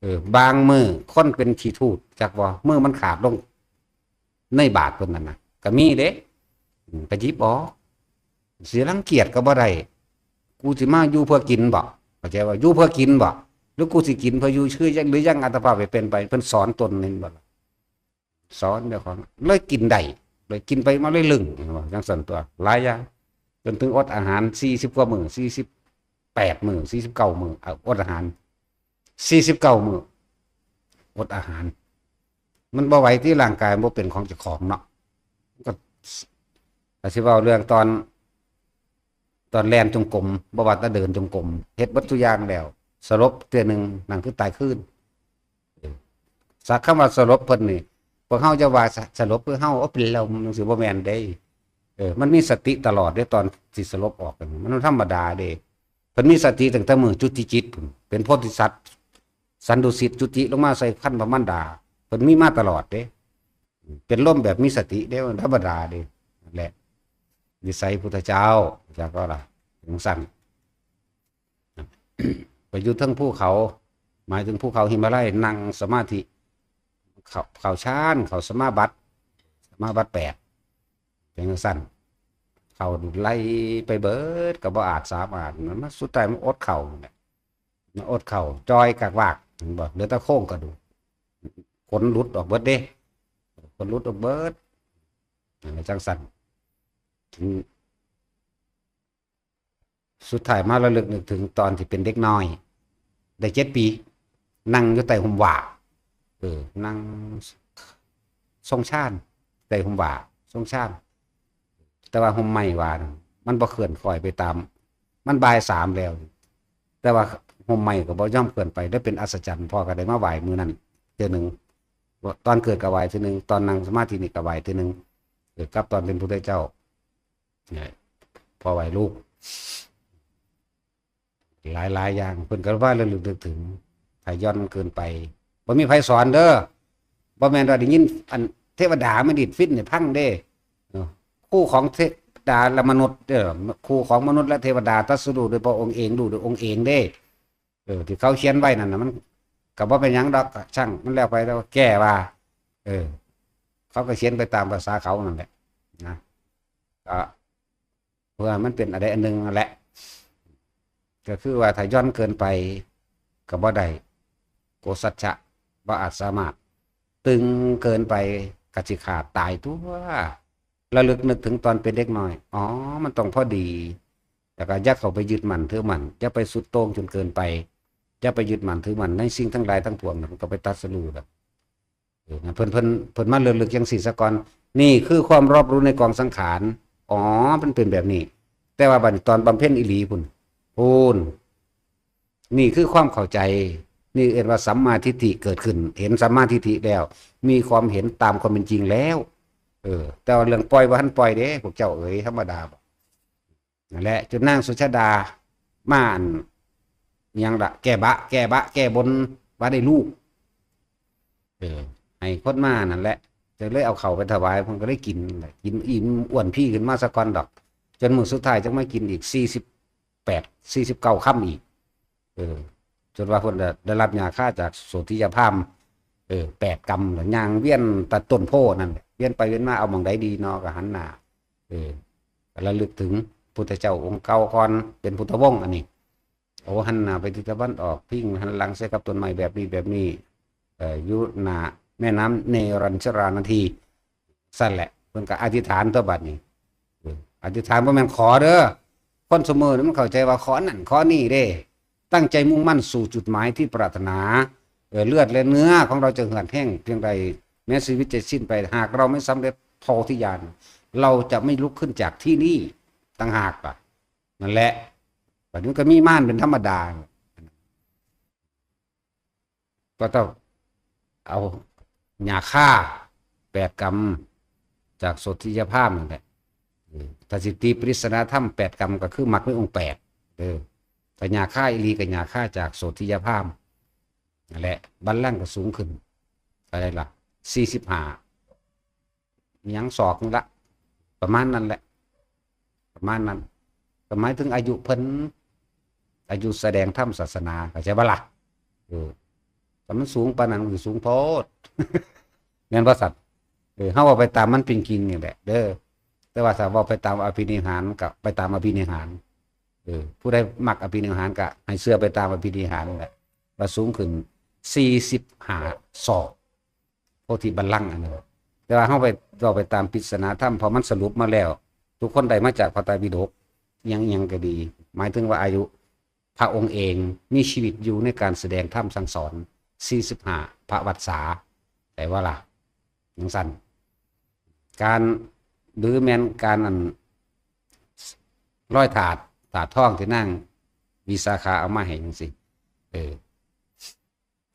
เออ บางมื้อคนเป็นขี้ทูด จักบ่ มื้อมันขาดลง ในบาตรเพิ่นนั่นน่ะ ก็มีเด้ อืม ก็หยิบออก สิรังเกียจก็บ่ได้ กูสิมาอยู่เพื่อกินบ่ เข้าใจว่าอยู่เพื่อกินบ่ หรือกูสิกินเพื่ออยู่ ชื่อยัง หรือยังอัตภาพให้เป็นไป เพิ่นสอนตนนี่บ่ล่ะ สอนเจ้าของ เลยกินได้ เลยกินไปมาเลยลึง ว่าจังซั่นตัว หลายอย่าง จนถึงอดอาหาร สี่สิบกว่ามื้อ สี่สิบแปดมื้อ สี่สิบเก้ามื้อ เอา อดอาหาร สี่สิบเก้ามื้อ อดอาหาร มันบ่ไหวที่ร่างกายมันบ่เป็นของเจ้าของเนาะ ก็ ก็สิเว้าเรื่องตอน ตอนแล่นจงกรม บ่ว่าแต่เดินจงกรม เฮ็ดเบิดทุกอย่างแล้ว สลบเทื่อหนึ่ง นั่นคือตายคืน เออ สักคำว่าสลบเพิ่นนี่ พวกเฮาจะว่าส- สลบคือเฮา โอ้ เป็นลมจังซี่ บ่แม่นเด้ เออ มันมีสติตลอดเด้ ตอนสิสลบออกนั่น มันธรรมดาเด้ เพิ่นมีสติตั้งแต่มื้อจุติจิตพุ้น เป็นโพธิสัตว์ สันดุสิตจุติลงมาใส่ครรภ์พระมารดา เพิ่นมีมาตลอดเด้ เป็นลมแบบมีสติเด้ มันธรรมดาเด้ นั่นแหละ นิสัยพุทธเจ้า จักก็ล่ะ จังซั่น ไปอยู่เทิงภูเขา หมายถึงภูเขาหิมาลัย นั่งสมาธิ เข้า เข้าฌาน เข้าสมาบัติ สมาบัติแปด เป็นจังซั่น เข้าไล่ไปเบิด ก็บ่อาจสามารถ มันมาสุดท้ายมันอดเข้านั่นแหละ มาอดเข้า จ่อยกากวาก เห็นบ่ เหลือแต่โครงกระดูก ขนหลุดออกเบิดเด้ ขนหลุดออกเบิด นั่นแหละจังซั่น ถึง สุดท้ายมาระลึกนึกถึงตอนที่เป็นเด็กน้อย ได้เจ็ดปี นั่งอยู่ใต้ฮ่มว่า เออ นั่งทรงฌาน ใต้ฮ่มว่า ทรงฌาน แต่ว่าฮ่มไม้ว่านะมันบ่เคลื่อนไหวไปตาม มันบ่ายสามแล้ว แต่ว่าฮ่มไม้ก็บ่ยอมเคลื่อนไป ได้เป็นอัศจรรย์ พ่อก็ได้มาไหว้มื้อนั้นเทื่อหนึ่ง ตอนเกิดก็ไหว้เทื่อหนึ่ง ตอนนั่งสมาธินี่ก็ไหว้เทื่อหนึ่ง เออ กับตอนเป็นพุทธเจ้า เนี่ย พ่อไหว้ลูก หลายๆ อย่าง เพิ่นก็ว่าระลึกนึกถึง ถ้าหย่อนเกินไป บ่มีไผสอนเด้อ บ่แม่นว่าได้ยินอันเทวดามาดีดฟินให้ฟังเด้ เออ คู่ของเทวดาและมนุษย์เด้อ คู่ของมนุษย์และเทวดาตรัสรู้โดยพระองค์เอง รู้โดยองค์เองเด้ เออ ที่เขาเขียนไว้นั่นน่ะ มันก็บ่เป็นหยังดอก ก็ช่างมันแล้วไป แล้วก็แก้ว่า เออ เขาก็เขียนไปตามภาษาเขานั่นแหละ นะ ก็ เพื่อมันเป็นอะไรอันหนึ่งนั่นแหละ ก็คือว่าถ้าหย่อนเกินไปก็บ่ได้ โกสัจจะ บ่อาจสามารถ ตึงเกินไปก็สิขาดตายตัว ระลึกนึกถึงตอนเป็นเด็กน้อย อ๋อ มันต้องพอดี แล้วก็อย่าเข้าไปยึดมั่นถือมั่น อย่าไปสุดโต่งจนเกินไป อย่าไปยึดมั่นถือมั่นในสิ่งทั้งหลายทั้งปวงน่ะ มันก็ไปตรัสรู้แล้ว เออ เพิ่น เพิ่น เพิ่นมาระลึกจั่งซี้ซะก่อน นี่คือความรอบรู้ในกองสังขาร อ๋อ มันเป็นแบบนี้ แต่ว่าบัดนี้ตอนบำเพ็ญอีหลีพุ้น พุ้น นี่คือความเข้าใจ นี่เอิ้นว่าสัมมาทิฏฐิเกิดขึ้น เห็นสัมมาทิฏฐิแล้ว มีความเห็นตามความเป็นจริงแล้ว เออ แต่ว่าเรื่องปล่อยบ่ทันปล่อยเด้ พวกเจ้าเอ๋ย ธรรมดาบ่ นั่นแหละ จนนางสุชาดามาอัน อิหยังละ แก้บะ แก้บะ แก้บนว่าได้ลูก เออ ให้คนมานั่นแหละ จะเลยเอาเข้าไปถวาย เพิ่นก็เลยกินแหละ กินอิ่มอ้วนพีขึ้นมาซะก่อนดอก จนมื้อสุดท้ายจั่งมากินอีก สี่สิบแปด สี่สิบเก้า คำอีก เออ จนว่าเพิ่นได้ ได้รับยาฆ่าจากโสธิยาพราหมณ์ เออ แปดกำ แล้วย่างเวียนแต่ต้นโพธิ์นั่นแหละ เวียนไปเวียนมา เอาหม่องใดดีเนาะ ก็หันหน้า เออ ก็ระลึกถึงพุทธเจ้าองค์เก่าก่อน เป็นพุทธวงศ์อันนี้ โอ้ หันหน้าไปทิศตะวันออก พิงหันหลังใส่กับต้นไม้แบบนี้แบบนี้ เอ่อ อยู่หน้าแม่น้ำเนรัญชรานาที ซั่นแหละ เพิ่นก็อธิษฐานตัวบัดนี้ เออ อธิษฐานบ่แม่นขอเด้อ คนซุมื้อนี่มันเข้าใจว่าขอนั่นขอนี่เด้ ตั้งใจมุ่งมั่นสู่จุดหมายที่ปรารถนา เออ เลือดและเนื้อของเราจะเหือดแห้งเพียงใด แม้ชีวิตจะสิ้นไป หากเราไม่สำเร็จโพธิญาณ เราจะไม่ลุกขึ้นจากที่นี่ต่างหากล่ะ นั่นแหละ บัดนี้ก็มีมารเป็นธรรมดา ก็ต้องเอายาฆ่าแปดกำ จากโสธิยาพราหมณ์นั่นแหละ เออ ถ้าสิตีปริศนาธรรมแปดกำ ก็คือมรรคมีองค์แปด เออ แต่ยาฆ่าอีหลีก็ยาฆ่าจากโสธิยาพราหมณ์นั่นแหละ บัลลังก์ก็สูงขึ้น อะไรล่ะ สี่สิบห้า หยังศอกนึงละ ประมาณนั้นแหละ ประมาณนั้น ก็หมายถึงอายุเพิ่น อายุแสดงธรรมศาสนา เข้าใจบ่ล่ะ เออ แต่มันสูงปานนั้น มันสูงโพด แม่นบ่สัตว์ เออ เฮาเอาไปตามมันเป็นจริงนี่แหละ เด้อ แต่ว่าถ้าเว้าไปตามอภินิหาร ก็ไปตามอภินิหาร เออ ผู้ใดมักอภินิหารก็ให้เชื่อไปตามอภินิหารนั่นแหละ ว่าสูงขึ้น สี่สิบห้า ศอก โพธิบัลลังก์อันนั้น แต่ว่าเฮาไป เว้าไปตามปริศนาธรรม เพราะมันสรุปมาแล้ว ทุกคนได้มาจากพระไตรปิฎก อิหยังอิหยังก็ดี หมายถึงว่าอายุ พระองค์เองมีชีวิตอยู่ในการแสดงธรรมสั่งสอน สี่สิบห้า พระวรรษา แต่ว่าล่ะ จั่งซั่น การ หรือแม่นการอัน ร้อยถาด ถาดทองที่นางวิสาขาเอามาให้จั่งซี้ เออ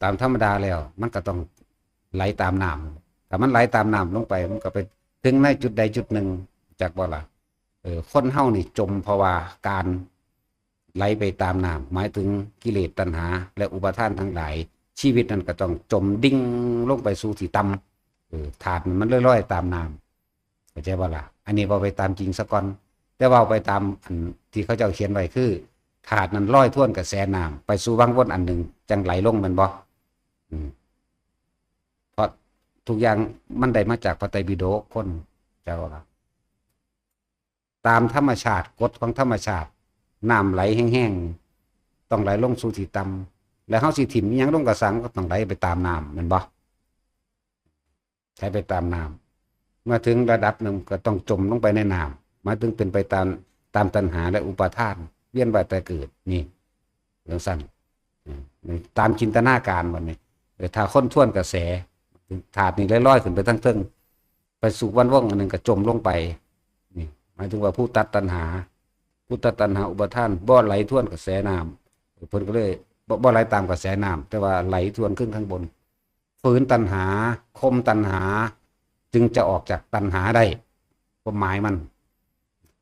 ตามธรรมดาแล้ว มันก็ต้องไหลตามน้ำ ถ้ามันไหลตามน้ำลงไป มันก็ไปถึงในจุดใดจุดหนึ่ง จักบ่ล่ะ เออ คนเฮานี่จมเพราะว่าการไหลไปตามน้ำ หมายถึงกิเลสตัณหา และอุปาทานทั้งหลาย ชีวิตนั้นก็ต้องจมดิ่งลงไปสู่ที่ต่ำ เออ ถาดมันลอยๆตามน้ำ เข้าใจบ่ล่ะ อันนี้เว้าไปตามจริงซะก่อน แต่เว้าไปตามอันที่เขาเจ้าเขียนไว้คือ ถาดนั้นลอยทวนกระแสน้ำไปสู่วังวนอันหนึ่ง จั่งไหลลง แม่นบ่ อืม เพราะทุกอย่างมันได้มาจากพระไตรปิฎก คน เจ้าว่า ตามธรรมชาติ กฎของธรรมชาติ น้ำไหลแฮงๆ ต้องไหลลงสู่ที่ต่ำ แล้วเฮาสิถิ่มอิหยังลงกะซัง ก็ต้องไหลไปตามน้ำ แม่นบ่ ไหลไปตามน้ำ เมื่อถึงระดับหนึ่งก็ต้องจมลงไปในน้ำ หมายถึงเป็นไปตาม ตามตัณหาและอุปาทาน วียนว่ายตายเกิด นี่จั่งซั้น อืม ตามจินตนาการบัดนี้ เออ ถ้าคนทวนกระแส ธาตุนี่ลอยๆขึ้นไปทางเทิง ไปสู่วันวงอันหนึ่งก็จมลงไป นี่ หมายถึงว่าผู้ตัดตัณหา ผู้ตัดตัณหาอุปาทาน บ่ไหลทวนกระแสน้ำ เพิ่นก็เลย บ่ บ่ไหลตามกระแสน้ำ แต่ว่าไหลทวนขึ้นข้างบน ฝืนตัณหา ข่มตัณหา จึงจะออกจากตัณหาได้ ความหมายมัน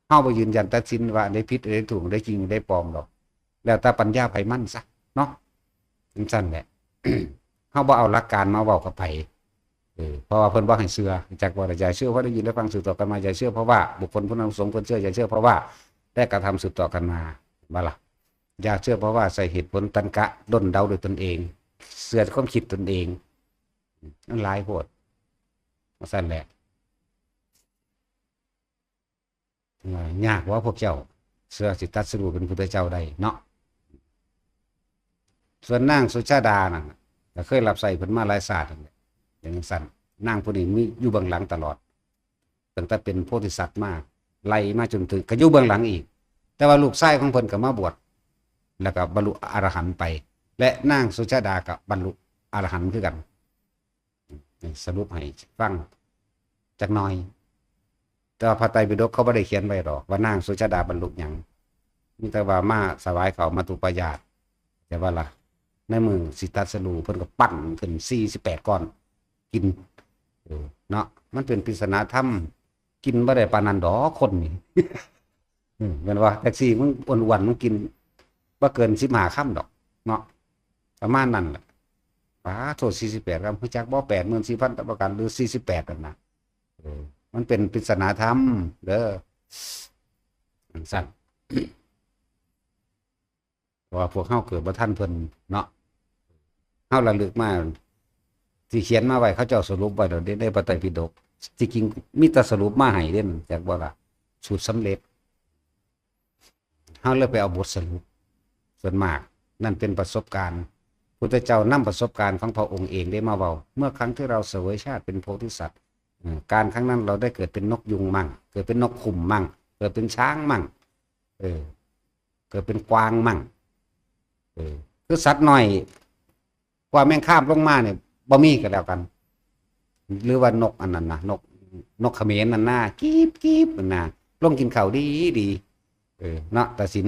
เฮาบ่ยืนยันตัดสินว่าอันใดผิด อันใดถูก อันใดจริง อันใดปลอมดอก แล้วแต่ปัญญาไผมันซะ เนาะ จั่งซั้นแหละ เฮาบ่เอาหลักการมาเว้ากับไผ เออ เพราะว่าเพิ่นบ่ให้เชื่อ จักว่าอย่าเชื่อเพราะได้ยินได้ฟังสืบต่อกันมา อย่าเชื่อเพราะว่าบุคคลผู้นั้นสงฆ์เพิ่นเชื่อ อย่าเชื่อเพราะว่าได้กระทำสืบต่อกันมา ว่าล่ะ อย่าเชื่อเพราะว่าใช้เหตุผลตรรกะด้นเดาด้วยตนเอง เชื่อความคิดตนเอง มันหลายโพด ว่าซั่นแหละ เอ่อ ยากว่าพวกเจ้า เชื่อสิตรัสรู้เป็นพุทธเจ้าได้เนาะ ส่วนนางสุชาดานั่นน่ะ ก็เคยรับใช้เพิ่นมาหลายชาตินั่นแหละ จั่งซั้น นางผู้นี้มีอยู่เบื้องหลังตลอด ตั้งแต่เป็นโพธิสัตว์มา ไล่มาจนถึง ก็อยู่เบื้องหลังอีก แต่ว่าลูกชายของเพิ่นก็มาบวช แล้วก็บรรลุอรหันต์ไป และนางสุชาดาก็บรรลุอรหันต์คือกัน สรุปให้ฟังจักหน่อย แต่ว่าพระไตรปิฎกเขาบ่ได้เขียนไว้ดอก ว่านางสุชาดาบรรลุหยัง มีแต่ว่ามาถวายข้าวมัตตุปายาต แต่ว่าล่ะ ในมื้อสิตรัสรู้ เพิ่นก็ปั้นขึ้นสี่สิบแปดก้อน กิน เออ เนาะ มันเป็นปริศนาธรรม กินบ่ได้ปานนั้นดอกคนนี่ อืม แม่นบ่ แท็กซี่มึงอ้วนๆ มึงกินบ่เกินสิบห้าคำดอก เนาะ ประมาณนั้นแหละ ปาโทษ สี่สิบแปดคำ รู้จักบ่ แปดหมื่นสี่พันตะประการ หรือสี่สิบแปดนั่นน่ะ เออ มันเป็นปริศนาธรรมเด้อ จั่งซั้น เพราะว่าพวกเฮาเกิดบ่ทันเพิ่นเนาะ เฮาระลึกมา ที่เขียนมาไว้ เขาเจ้าสรุปไว้แล้วเด้ ในพระไตรปิฎก ที่จริงมีแต่สรุปมาให้เด้ จักบ่ล่ะ สูตรสำเร็จ เฮาเลยไปเอาบทสรุป ส่วนมาก นั่นเป็นประสบการณ์ พุทธเจ้านำประสบการณ์ของพระองค์เองได้มาเว้า เมื่อครั้งที่เราเสวยชาติเป็นโพธิสัตว์ เอ่อ การครั้งนั้นเราได้เกิดเป็นนกยูงมั่ง เกิดเป็นนกขุ่มมั่ง เกิดเป็นช้างมั่ง เออ เกิดเป็นกวางมั่ง เออ คือสัตว์น้อย กว่าแมงคาบลงมาเนี่ย บ่มีก็แล้วกัน หรือว่านกอันนั้นนะ นก นกเขมรนั่นนะ กีบกีบนั่นนะ ลงกินข้าวดีดี เออ เนาะ ตาสิน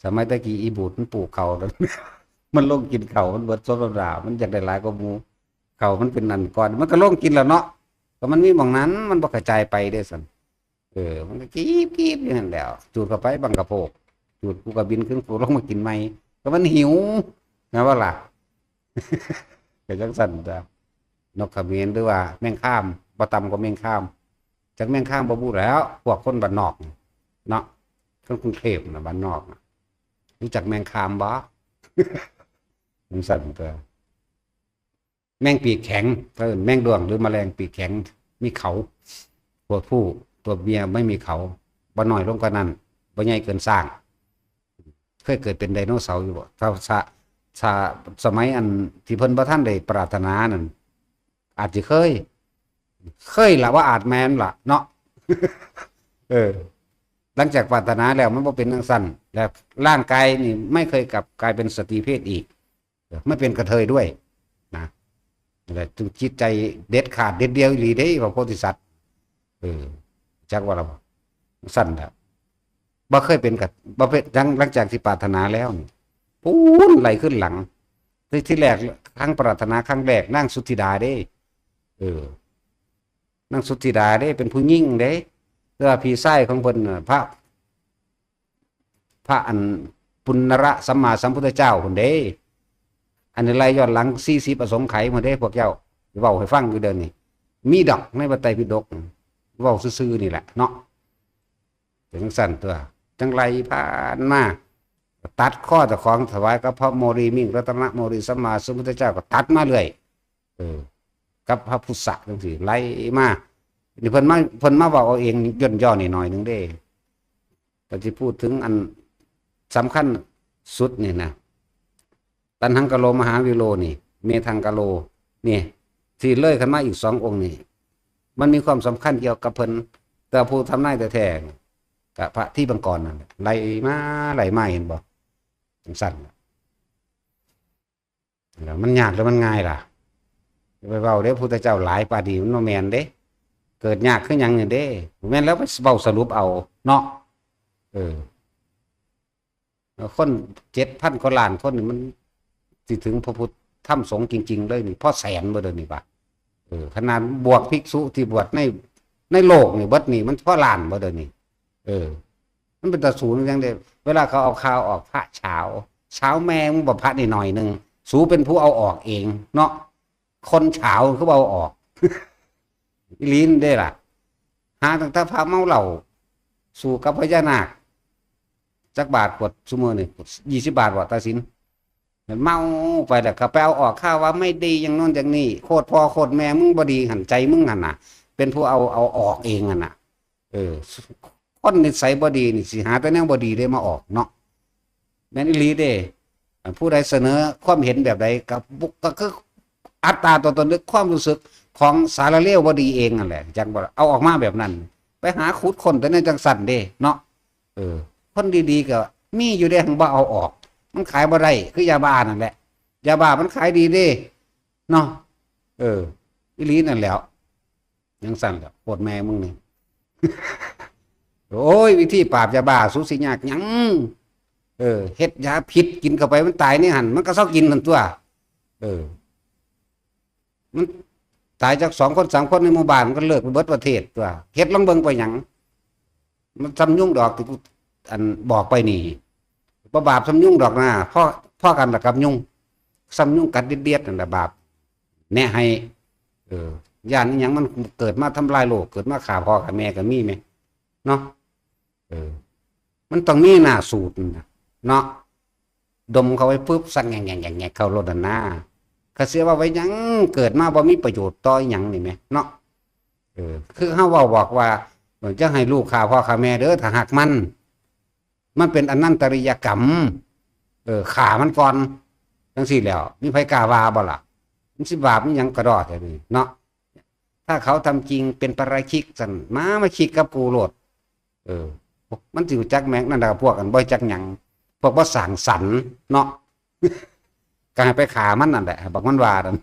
สมัยตะกี้อีบูดมันปลูกข้าว มันลงกินข้าว มันเบิดสดดา มันอยากได้หลายกว่าหมู่ ข้าวมันเป็นนั่นก่อน มันก็ลงกินแล้วเนาะ ก็มันมีหม่องนั้น มันบ่กระจายไปเด้ซั่น เออ มันก็กีบกีบอยู่นั่นแหล้ว จูดเข้าไปบังกะโพก จูดกูก็บินขึ้นกูลงมากินใหม่ ก็มันหิว นะว่าล่ะ ก็จั่งซั้นจ้ะ นกเขมรหรือว่าแมงคาม บ่ต่ำกว่าแมงคาม จักแมงคามบ่ฮู้แล้ว พวกคนบ้านนอกเนาะ คนกรุงเทพฯน่ะ บ้านนอกน่ะ รู้จักแมงคามบ่ จั่งซั้นตัว แมงปีกแข็ง เอิ้นแมงด้วงหรือแมลงปีกแข็ง มีเขา ตัวผู้ ตัวเมียไม่มีเขา บ่น้อยลงกว่านั้น บ่ใหญ่เกินช้าง เคยเกิดเป็นไดโนเสาร์อยู่บ่ ถ้า ถ้า ถ้าสมัยอันที่เพิ่นบ่ทันได้ปรารถนานั่น อาจสิเคย เคยล่ะ ว่าอาจแม่นล่ะเนาะ เออ หลังจากปรารถนาแล้วมันบ่เป็นจั่งซั้น แล้วร่างกายนี่ไม่เคยกลับกลายเป็นสตรีเพศอีก ไม่เป็นกระเทยด้วยนะ นั่นแหละ จึงจิตใจเด็ดขาดเด็ดเดี่ยวอีหลีเด้ พระโพธิสัตว์ เออ จักว่าล่ะ ซั่นแหละ บ่เคยเป็นกะ บ่เป็น หลัง หลังจากที่ปรารถนาแล้วนี่ ปู๊น ไหลขึ้นหลัง ที่ ที่แรก ครั้งปรารถนาครั้งแรก นางสุทธิดาเด้ เออ นางสุทธิดาเด้ เป็นผู้หญิงเด้ แต่ว่าพี่ชายของเพิ่นน่ะ พระ พระอันปุณณระสัมมาสัมพุทธเจ้าพุ้นเด้ อันนี้ไล่ย้อนหลังสี่สิบอสงไขยพุ้นเด้ พวกเจ้า เว้าให้ฟังอยู่เดี๋ยวนี้ มีดอกในพระไตรปิฎก เว้าซื่อๆนี่แหละเนาะ เป็นจั่งซั้นตัว จั่งไล่ผ่านมา ตัดคอเจ้าของถวายกับพระโมลีมิ่ง รัตนโมลีสัมมาสัมพุทธเจ้าก็ตัดมาเรื่อย เออ กับพระพุทธะจั่งซี้ ไล่มา นี่เพิ่นมา เพิ่นมาเว้าเอาเอง ย่นย่อนี่หน่อยหนึ่งเด้ ก็สิพูดถึงอันสำคัญสุดนี่นะ ตัณหังกะโลมหาวิโลนี่ เมธังกะโล นี่ ที่เลยขึ้นมาอีกสององค์นี่ มันมีความสำคัญเกี่ยวกับเพิ่น แต่ผู้ทำนายแท้ๆ กะพระที่บังกรนั่นแหละ ไล่มา ไล่มา เห็นบ่ จังซั่นล่ะ แล้วมันยากหรือมันง่ายล่ะ อย่าไปเว้าเด้ พุทธเจ้าหลายปานนี้ มันบ่แม่นเด้ เกิดยากคือหยังนี่เด้ แม่นแล้วไปเว้าสรุปเอาเนาะ เออ คนเจ็ดพันกว่าล้านคนนี่มันสิถึงพระพุทธธรรมสงฆ์จริงๆเลยนี่ พอแสนบ่เดี๋ยวนี้ปะ เออ ขนาดบวกภิกษุที่บวชใน ในโลกนี่เบิดนี่มันพอล้านบ่เดี๋ยวนี้ เออ มันเป็นตาสูนจังเด้ เวลาเขาเอาข่าวออก พระเฉา เฉาแม่มึงบ่ พระนี่หน่อยหนึ่ง สูเป็นผู้เอาออกเองเนาะ คนเฉาคือเอาออก อีหลีนเด้ล่ะ หาตั้งแต่พระเมาเหล้า สู้กับพญานาค จักบาทกวดซุมื้อนี่ ยี่สิบบาทบ่ตัดสิน มันเมาไปแล้วก็ไปเอาออกข่าวว่าไม่ดีอย่างโน้นอย่างนี้ โคตรพ่อโคตรแม่มึงบ่ดีหั่น ใจมึงหั่นน่ะ เป็นผู้เอา เอาออกเองหั่นน่ะ เออ คนนิสัยบ่ดีนี่สิหาแต่แนวบ่ดีได้มาออกเนาะ แม่นอีหลีเด้ อันผู้ใดเสนอความเห็นแบบใดก็บ่ ก็คืออัตตาตัวตนหรือความรู้สึกของสารเลวบ่ดีเองนั่นแหละ จังบ่เอาออกมาแบบนั้น ไปหาขุดค้นแต่ในจังซั่นเด้เนาะ เออ คนดีๆก็มีอยู่เด้ หั้นบ่เอาออก มันขายบ่ได้ คือยาบ้านั่นแหละ ยาบ้ามันขายดีเด้ เนาะ เออ อีหลีนั่นแหล้ว จังซั่นแหละ โคตรแม่มึงนี่ โอ้ย วิธีปราบยาบ้า สูสิยากหยัง เออ เฮ็ดยาพิษกินเข้าไป มันตายในหั่น มันก็เซากินหั่นตั๊ว เออ มันตายจักสองคนสามคนในหมู่บ้าน มันก็เลิกไปเบิดประเทศตั๊ว เฮ็ดลองเบิ่งไปหยัง มันส่ำยุงดอกที่กู อันบอกไปนี่ บ่บาปส่ำยุงดอกนะ พอ พอกันล่ะกับยุง ส่ำยุงกัดเดียดๆนั่นล่ะบาป แนะให้ เออ ย้านอิหยัง มันเกิดมาทำลายโลก เกิดมาฆ่าพ่อฆ่าแม่ก็มีแหม เนาะ เออ มันต้องมีหน้าสูตรน่ะ เนาะ ดมเข้าไปปุ๊บ สั่งแงกๆๆๆ เข้าโลดนั่นนะ เขาเสียว่าไว้หยัง เกิดมาบ่มีประโยชน์ต่ออิหยังนี่แหม เนาะ เออ คือเฮาเว้าบอกว่า เออ จะให้ลูกฆ่าพ่อฆ่าแม่เด้อ ถ้าหากมัน มันเป็นอนันตริยกรรม เออ ฆ่ามันก่อน จังซี่แหล้ว มีไผกล้าว่าบ่ล่ะ มันสิบาปมันหยังกระดอแท้นี่เนาะ ถ้าเขาทำจริงเป็นปาราชิกซั่น มา มาชิกกับกูโลด เออ มันสิรู้จักแม่ง นั่นแหละ พวกอันบ่รู้จักหยัง พวกบ่สร้างสรรค์เนาะ ก็ให้ไปฆ่ามันนั่นแหละ บักมันว่านั่น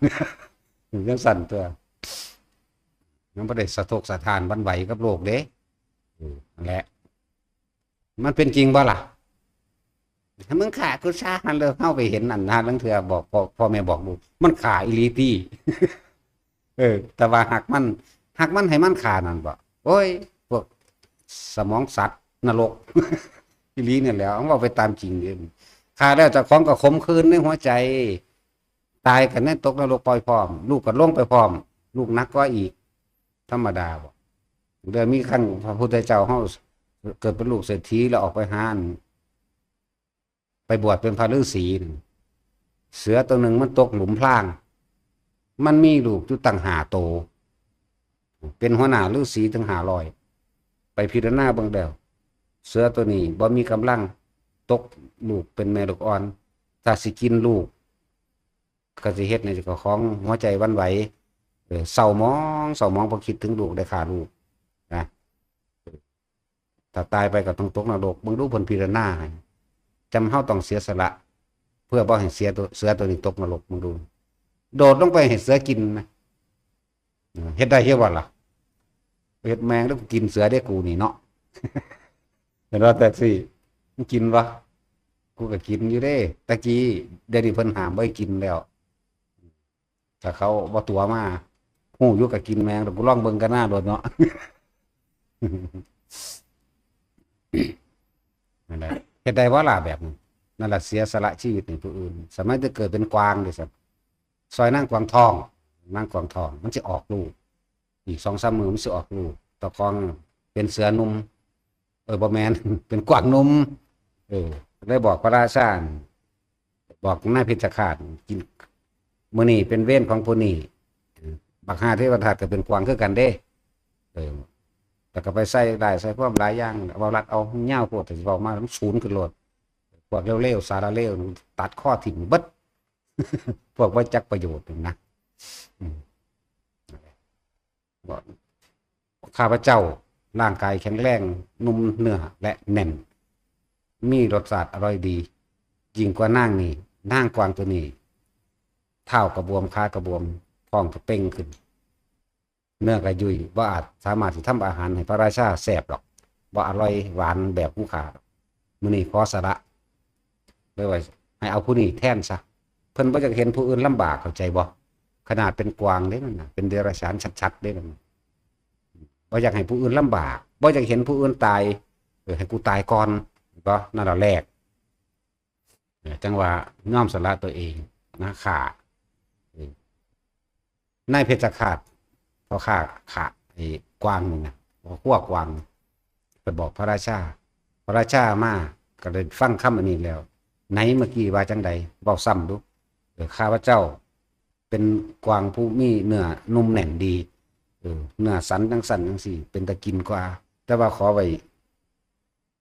จังซั่นตั๊ว มันบ่ได้สะทกสะท้านหวั่นไหวกับโลกเด้ เออ นั่นแหละ มันเป็นจริงบ่ล่ะ ถ้ามึงฆ่ากูซะ หั้นเลย เฮาไปเห็นนั่นนะ ลางเทื่อบอกพ่อ พ่อแม่บอกลูก มันฆ่าอีหลีติ เออ แต่ว่าหากมัน หากมันให้มันฆ่านั่นบ่ โอ้ย พวกสมองสัตว์นรก อีหลีนี่แหละ เว้าไปตามจริงเด้ ฆ่าแล้วเจ้าของก็ขมขื่นในหัวใจ ตายก็ในตกนรกไปพร้อม ลูกก็ลงไปพร้อม ลูกหนักกว่าอีก ธรรมดาบ่ เดี๋ยวมีครั้งพระพุทธเจ้าเฮาเกิดเป็นลูกเศรษฐีแล้วออกไปหาอัน ไปบวชเป็นพระฤาษีนั่น เสือตัวหนึ่งมันตกหลุมพราง มันมีลูกอยู่ตั้งห้าโต เป็นหัวหน้าฤาษีถึงห้าร้อย ไปพิจารณาเบิ่งแล้ว เสือตัวนี้บ่มีกำลัง ตกลูกเป็นแม่ลูกอ่อน ถ้าสิกินลูก ก็สิเฮ็ดให้เจ้าของหัวใจหวั่นไหว เออ เศร้าหมอง เศร้าหมองเพราะคิดถึงลูกได้ฆ่าลูกนะ ถ้าตายไปก็ต้องตกนรก เบิ่งดูเพิ่นพิจารณาให้ จำเฮาต้องเสียสละ เพื่อบ่ให้เสียตัว เสือตัวนี้ตกนรก เบิ่งดู โดดลงไปให้เสือกินนะ เออ เฮ็ดได้เฮ็ดบ่ล่ะ เฮ็ดแม่งแล้วกูกินเสือได้กูนี่เนาะ เห็นว่าแท็กซี่ มันกินวะ กูก็กินอยู่เด้ ตะกี้ เดี๋ยวนี้เพิ่นห้ามบ่ให้กินแล้ว ถ้าเขาบ่ตั๋วมา ฮู้อยู่ก็กินแม่ง แล้วกูลองเบิ่งกันหน้าโดนเนาะ นั่นแหละ เฮ็ดได้บ่ล่ะแบบนั้น นั่นแหละ เสียสละชีวิตให้ผู้อื่น สมัยที่เกิดเป็นกวางเด้ซั่น ซอยนางกวางทอง นางกวางทอง มันสิออกลูก อีกสองสามมื้อมันสิออกลูก ตะกองเป็นเสือหนุ่ม เออ บ่แม่น เป็นกวางหนุ่ม เออ เลยบอกพระราชา บอกนายเพชฌฆาต กิน มื้อนี้เป็นเวรของผู้นี้ บักห้าเทวทัตก็เป็นกวางคือกันเด้ เออ แล้วก็ไปใส่ได้ใส่ความหลายอย่าง เว้าลัดเอายาวโพด แต่สิเว้ามามันสูนขึ้นโลด พวกเลวๆ สารเลว ตัดคอถิ่มเบิด พวกบ่จักประโยชน์นั่นนะ อืม บอก ข้าพเจ้า ร่างกายแข็งแรง นุ่มเนื้อและแน่น มีรสชาติอร่อยดี ยิ่งกว่านางนี่ นางกวางตัวนี้ เท้ากระบวม ขากระบวม ท้องกระเป่งขึ้น เนื้อกระยุ่ย บ่อาจสามารถสิทำอาหารให้พระราชาแซ่บดอก บ่อร่อยหวานแบบผู้ข้าดอก มื้อนี้ขอสละ เลยว่าให้เอาผู้นี้แทนซะ เพิ่นบ่อยากเห็นผู้อื่นลำบาก เข้าใจบ่ ขนาดเป็นกวางเด้นั่นน่ะ เป็นเดรัจฉานชัดๆเด้นั่นน่ะ บ่อยากให้ผู้อื่นลำบาก บ่อยากเห็นผู้อื่นตาย เออ ให้กูตายก่อน ก็นั่นละแลก เออ จังว่าย่อมสละตัวเองนะ ฆ่า เออ นายเพชฌฆาต พ่อข้าฆ่าไอ้กวางนี่นะ พ่อครัวกวาง ไปบอกพระราชา พระราชามา ก็เลยฟังคำอันนี้แล้ว ไหนเมื่อกี้ว่าจังใด เว้าซ้ำดู เออ ข้าพเจ้า เป็นกวางผู้มีเนื้อนุ่มแน่นดี เออ เนื้อสันจังสันจังซี่ เป็นตากินกว่า แต่ว่าขอไว้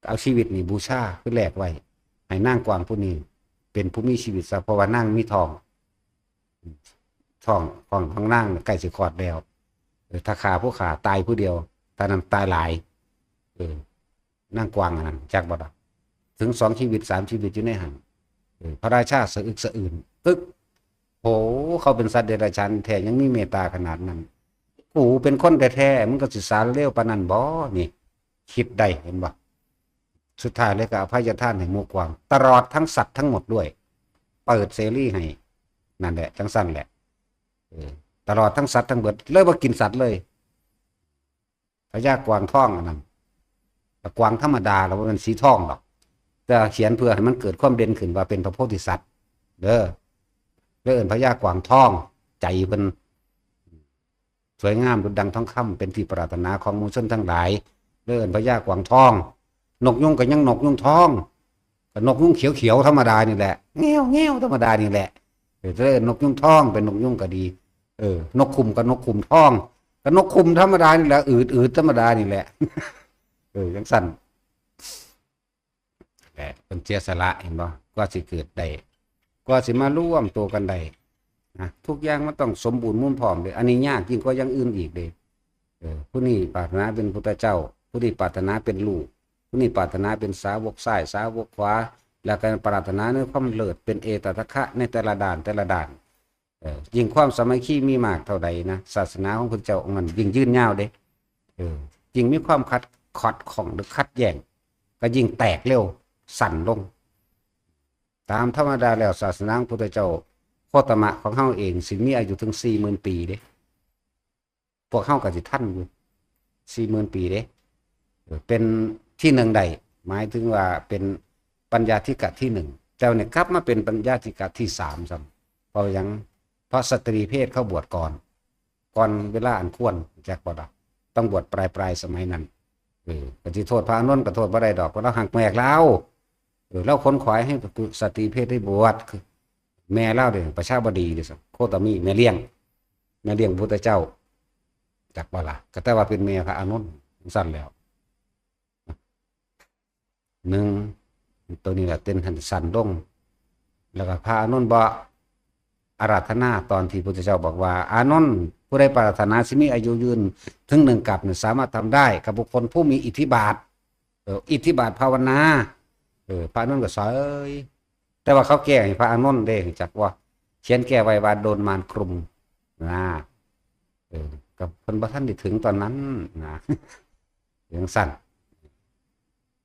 เอาชีวิตนี่บูชา คือแลกไว้ ให้นางกวางผู้นี้ เป็นผู้มีชีวิตซะ เพราะว่านางมีท้อง ท้องของของนางใกล้สิคลอดแล้ว เออ ถ้าฆ่าผู้ข้าตายผู้เดียว ถ้านั้นตายหลาย เออ นางกวางอันนั้น จักบ่ล่ะ ถึงสองชีวิตสามชีวิตอยู่ในหั่น เออ พระราชาสะอึกสะอื้น ตึก โห เขาเป็นสัตว์เดรัจฉานแท้ ยังมีเมตตาขนาดนั้น กูเป็นคนแท้ๆ มึงก็สิสารเลวปานนั้นบ่ นี่ คิดได้ เห็นบ่ สุดท้ายเลยก็อภัยทานให้หมู่กวาง ตลอดทั้งสัตว์ทั้งหมดด้วย เปิดเสรีให้ นั่นแหละ จังซั่นแหละ เออ ตลอดทั้งสัตว์ทั้งเบิด เลยบ่กินสัตว์เลย พญากวางทองอันนั้น แต่กวางธรรมดา แล้วบ่แม่นสีทองดอก แต่เขียนเพื่อให้มันเกิดความเด่นขึ้นว่าเป็นพระโพธิสัตว์ เด้อ เลยเอิ้นพญากวางทอง ใจเพิ่น สวยงามดุจดังทองคำ เป็นที่ปรารถนาของหมู่ชนทั้งหลาย เลยเอิ้นพญากวางทอง นกยูงก็ยังนกยูงทอง ก็นกยูงเขียวๆธรรมดานี่แหละ แง้วๆธรรมดานี่แหละ เออ เลยเอิ้นนกยูงทอง เป็นนกยูงก็ดี เออ นกขุมก็นกขุมทอง ก็นกขุมธรรมดานี่แหละ อืดๆธรรมดานี่แหละ เออ จังซั่น แหละ เพิ่นเสียสละ เห็นบ่ กว่าสิเกิดได้ กว่าสิมารวมตัวกันได้นะ ทุกอย่างมันต้องสมบูรณ์มูลพร้อมเด้ อันนี้ยากยิ่งกว่าอย่างอื่นอีกเด้ เออ ผู้นี้ปรารถนาเป็นพุทธเจ้า ผู้นี้ปรารถนาเป็นลูก ผู้นี้ปรารถนาเป็นสาวกซ้าย สาวกขวา แล้วก็ปรารถนาในความเลิศ เป็นเอตทัคคะในแต่ละด้าน แต่ละด้าน เออ ยิ่งความสามัคคีมีมากเท่าใดนะ ศาสนาของพุทธเจ้าองค์นั้นยิ่งยืนยาวเด้ เออ ยิ่งมีความขัด ขัดข้องหรือขัดแย้ง ก็ยิ่งแตกเร็ว สั่นลง ตามธรรมดาแล้วศาสนาของพุทธเจ้าโคตมะของเฮาเองสิมีอายุถึงสี่หมื่นปีเด้ พวกเฮาก็สิทันอยู่ สี่หมื่นปีเด้ เออ เป็นที่หนึ่งได้ หมายถึงว่าเป็นปัญญาธิกะที่หนึ่ง แต่เนี่ยกลับมาเป็นปัญญาธิกะที่สามซ้ำ เพราะหยัง เพราะสตรีเพศเขาบวชก่อน ก่อนเวลาอันควร จักบ่ล่ะ ต้องบวชปลายๆสมัยนั้น เออ ก็สิโทษพระอานนท์ก็โทษบ่ได้ดอก เพราะลาวหักแม่ลาว เออ ลาวขนขวายให้สตรีเพศได้บวช คือแม่ลาวเด้ ประชาบดีเด้ โคตมี แม่เลี้ยง แม่เลี้ยงพระพุทธเจ้า จักบ่ล่ะ ก็แต่ว่าเป็นแม่พระอานนท์ จังซั่นแล้ว หนึ่ง ตัวนี้แหละเต้นให้สั่นลง แล้วก็พระอานนท์บ่อาราธนา ตอนที่พุทธเจ้าบอกว่า อานนท์ ผู้ใดปรารถนาสิมีอายุยืนถึงหนึ่งกัปเนี่ย สามารถทำได้กับบุคคลผู้มีอิทธิบาท เออ อิทธิบาทภาวนา เออ พระอานนท์ก็เสย แต่ว่าเขาแก้ให้พระอานนท์เด้ จักว่า เขียนแก้ไว้ว่าโดนมารคลุมนะ เออ กับเพิ่นบ่ทันได้ถึงตอนนั้นนะ จังซั่น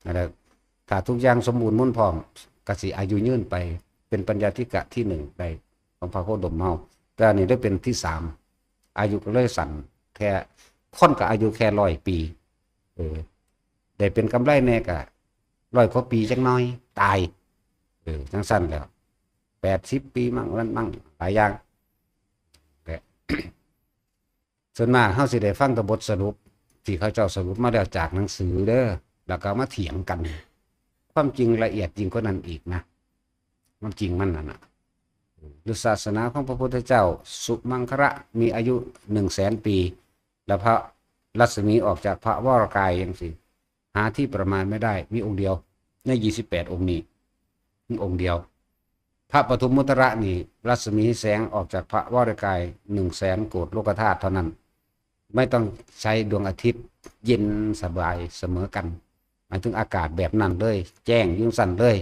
นั่นแหละ ถ้าทุกอย่างสมบูรณ์มูลพร้อม ก็สิอายุยืนไป เป็นปัญญาธิกะที่หนึ่งได้ ของพระโคดมเฮา แต่อันนี้ได้เป็นที่สาม อายุก็เลยสั้น แค่ คนก็อายุแค่ร้อยปี เออ ได้เป็นกำไรแน่ก็ร้อยกว่าปีจักหน่อย ตาย เออ จังซั่นแหล้ว แปดสิบปีมั่ง นั่นมั่ง หลายอย่าง แต่ ส่วนมากเฮาสิได้ฟังแต่บทสรุป ที่เขาเจ้าสรุปมาแล้วจากหนังสือเด้อ แล้วก็มาเถียงกัน ความจริงละเอียดยิ่งกว่านั้นอีกนะ ความจริงมันนั่นน่ะ หรือศาสนาของพระพุทธเจ้า สุมังคละ มีอายุหนึ่งแสนปี แล้วพระรัศมีออกจากพระวรกายจังซี่ หาที่ประมาณไม่ได้ มีองค์เดียว ในยี่สิบแปดองค์นี้ มีองค์เดียว พระปทุมมุตระนี่ รัศมีแสงออกจากพระวรกายหนึ่งแสนโกฏโลกธาตุเท่านั้น ไม่ต้องใช้ดวงอาทิตย์เย็นสบายเสมอกัน หมายถึงอากาศแบบนั้นเลย แจ้งอยู่ซั่นเลย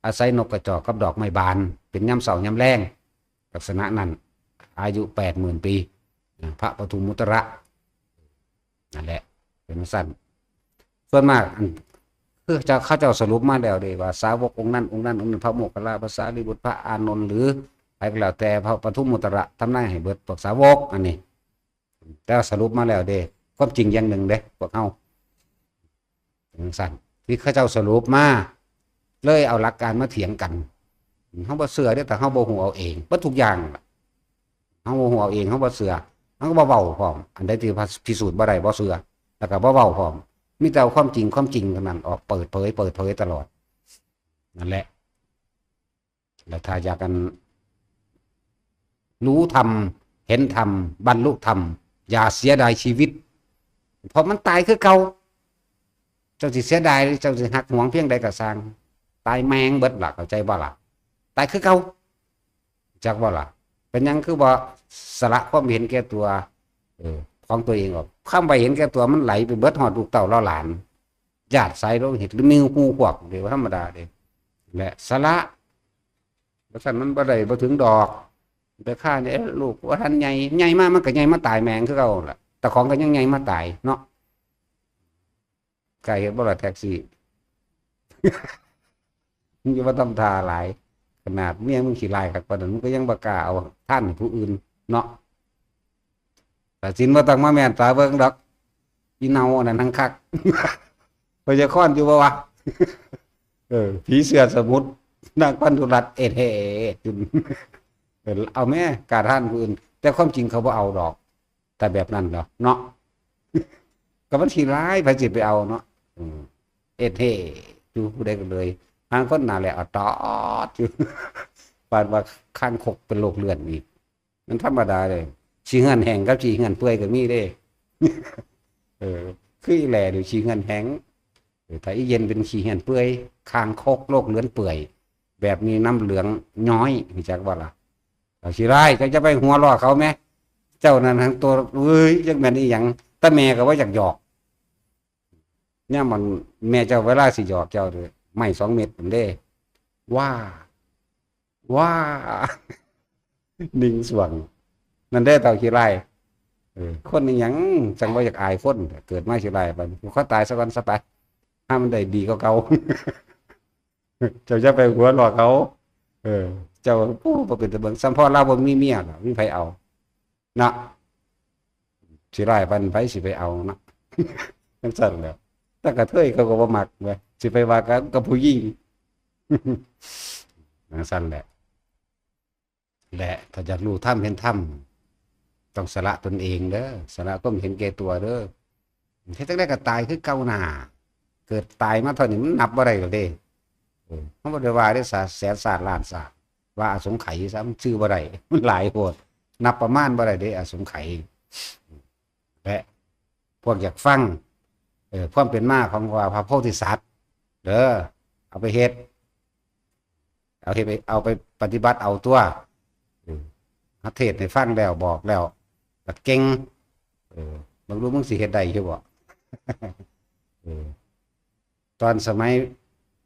อาศัยนกกระจอกกับดอกไม้บาน เป็นยามเช้ายามแลง ลักษณะนั้น อายุแปดหมื่นปี พระปทุมมุตระ นั่นแหละ เป็นซั่น ส่วนมากอัน คือเจ้า เขาเจ้าสรุปมาแล้วเด้ว่า สาวกองค์นั้น องค์นั้น องค์นั้น พระโมคคัลลา พระสารีบุตร พระอานนท์ หรือใครก็แล้วแต่ พระปทุมมุตระทำนายให้เบิดพวกสาวก อันนี้ แต่ว่าสรุปมาแล้วเด้ ความจริงอย่างหนึ่งเด้ พวกเฮา จังซั่น ที่เขาเจ้าสรุปมา เลยเอาหลักการมาเถียงกัน เฮาบ่เชื่อเด้ แต่เฮาบ่ฮู้เอาเอง เบิดทุกอย่างล่ะ เฮาบ่ฮู้เอาเอง เฮาบ่เชื่อ เฮาก็บ่เว้าพร้อม อันใดที่พิสูจน์บ่ได้ บ่เชื่อ แล้วก็บ่เว้าพร้อม มีแต่เอาความจริง ความจริงเท่านั้น ออกเปิดเผย เปิดเผยตลอด นั่นแหละ แล้วถ้าอยากกัน รู้ธรรม เห็นธรรม บรรลุธรรม อย่าเสียดายชีวิต เพราะมันตายคือเก่า เจ้าสิเสียดาย หรือเจ้าสิหักหวงเพียงใดก็ซ่าง ตายแม่งเบิดล่ะ เข้าใจบ่ล่ะ ตายคือเก่า จักบ่ล่ะ เป็นหยังคือบ่สละความเห็นแก่ตัว เออ ของตัวเองออก ความไปเห็นแก่ตัวมันไหลไปเบิดฮอดลูกเต้าเหล่าหลาน ญาติสายโลหิต หรือมีหมู่พวกเดียวธรรมดาเด้ และสละ ว่าซั่นมันบ่ได้บ่ถึงดอก ไปฆ่าเนี่ย เอ๊ะ ลูกว่าท่านใหญ่ ใหญ่มามันก็ใหญ่มาตายแม่งคือเก่าล่ะ แต่ของก็ยังใหญ่มาตายเนาะ กล้าเฮ็ดบ่ล่ะแท็กซี่ มึงจะมาทำท่าหลาย ขนาดเมียมึงขี้ร้ายคักปานนั้น มึงก็ยังบ่กล้าเอาท่านให้ผู้อื่นเนาะ แต่สินบ่ต้องมาแม่นตาเบิ่งดอก อีเนาอันนั้นทั้งคัก พยาคอนอยู่บ่วะ เออ ผีเสื้อสมุทร นางพันธุรัตน์ เอดเฮด เออ เอาแม่ กล้าท่านผู้อื่น แต่ความจริงเขาบ่เอาดอก แต่แบบนั้นเนาะ เนาะ ก็มันขี้ร้าย ไผสิไปเอาเนาะ อืม เอดเฮด อยู่ผู้ใดก็เลย หางคนหน้าแหละเอาตอดอยู่ ปานว่าคางคกเป็นโรคเลือดอีก มันธรรมดาเลย ขี้เหือนแห้งกับขี้เหือนเปื่อยก็มีเด้ เออ คืออีแหล่นี่ขี้เหือนแห้ง เออ ถ้าอีเย็นเป็นขี้เหือนเปื่อย คางคกโรคเลือดเปื่อย แบบนี้น้ำเหลืองย้อย รู้จักบ่ล่ะ เอาขี้ร้าย เจ้าจะไปหัวล้อเขาแหม เจ้านั่นทั้งตัว เอ้ย จักแม่นอีหยัง แต่แม่ก็บ่อยากหยอก เนี่ยมัน แม่เจ้าเวลาสิหยอกเจ้าเด้อ ไม้สองเม็ดนั่นเด้ ว่า ว่า นิ่งสว่าง นั่นเด้เฒ่าขี้ร้าย เออ คนอีหยังจังบ่อยากอายคน เกิดมาขี้ร้ายปานนี้ ขอตายซะก่อนซะไป ถ้ามันได้ดีกว่าเก่า เจ้าอย่าไปหัวล้อเขา เออ เจ้า โอ้ บ่เป็นตาเบิ่ง ส่ำพ่อลาวบ่มีเมียล่ะ มีไผเอา เนาะ สิร้ายปานไผสิไปเอาเนาะ จังซั่นแหละ แต่กระเทยเขาก็บ่มักเว้ย สิไปว่ากับ กับผู้หญิง จังซั่นแหละ และถ้าอยากรู้ธรรมเห็นธรรม ต้องสละตนเองเด้อ สละความเห็นแก่ตัวเด้อ เฮ็ดจั่งใดก็ตายคือเก่าหน้า เกิดตายมาเท่านี้มันนับบ่ได้แล้วเด้ เออ มันบ่ได้ว่าได้สา แสนชาติล้านชาติ ว่าอสงไขยซะ มันชื่อบ่ได้ มันหลายโพด นับประมาณบ่ได้เด้ อสงไขย และพวกอยากฟัง เออ ความเป็นมาของว่าพระโพธิสัตว์ เด้อ เอาไปเฮ็ด เอาเฮ็ดไป เอาไปปฏิบัติเอาตัว เออ หาเทศน์ให้ฟังแล้วบอกแล้ว ก็เก่ง เออ บ่รู้มึงสิเฮ็ดได้อยู่บ่ เออ ตอนสมัย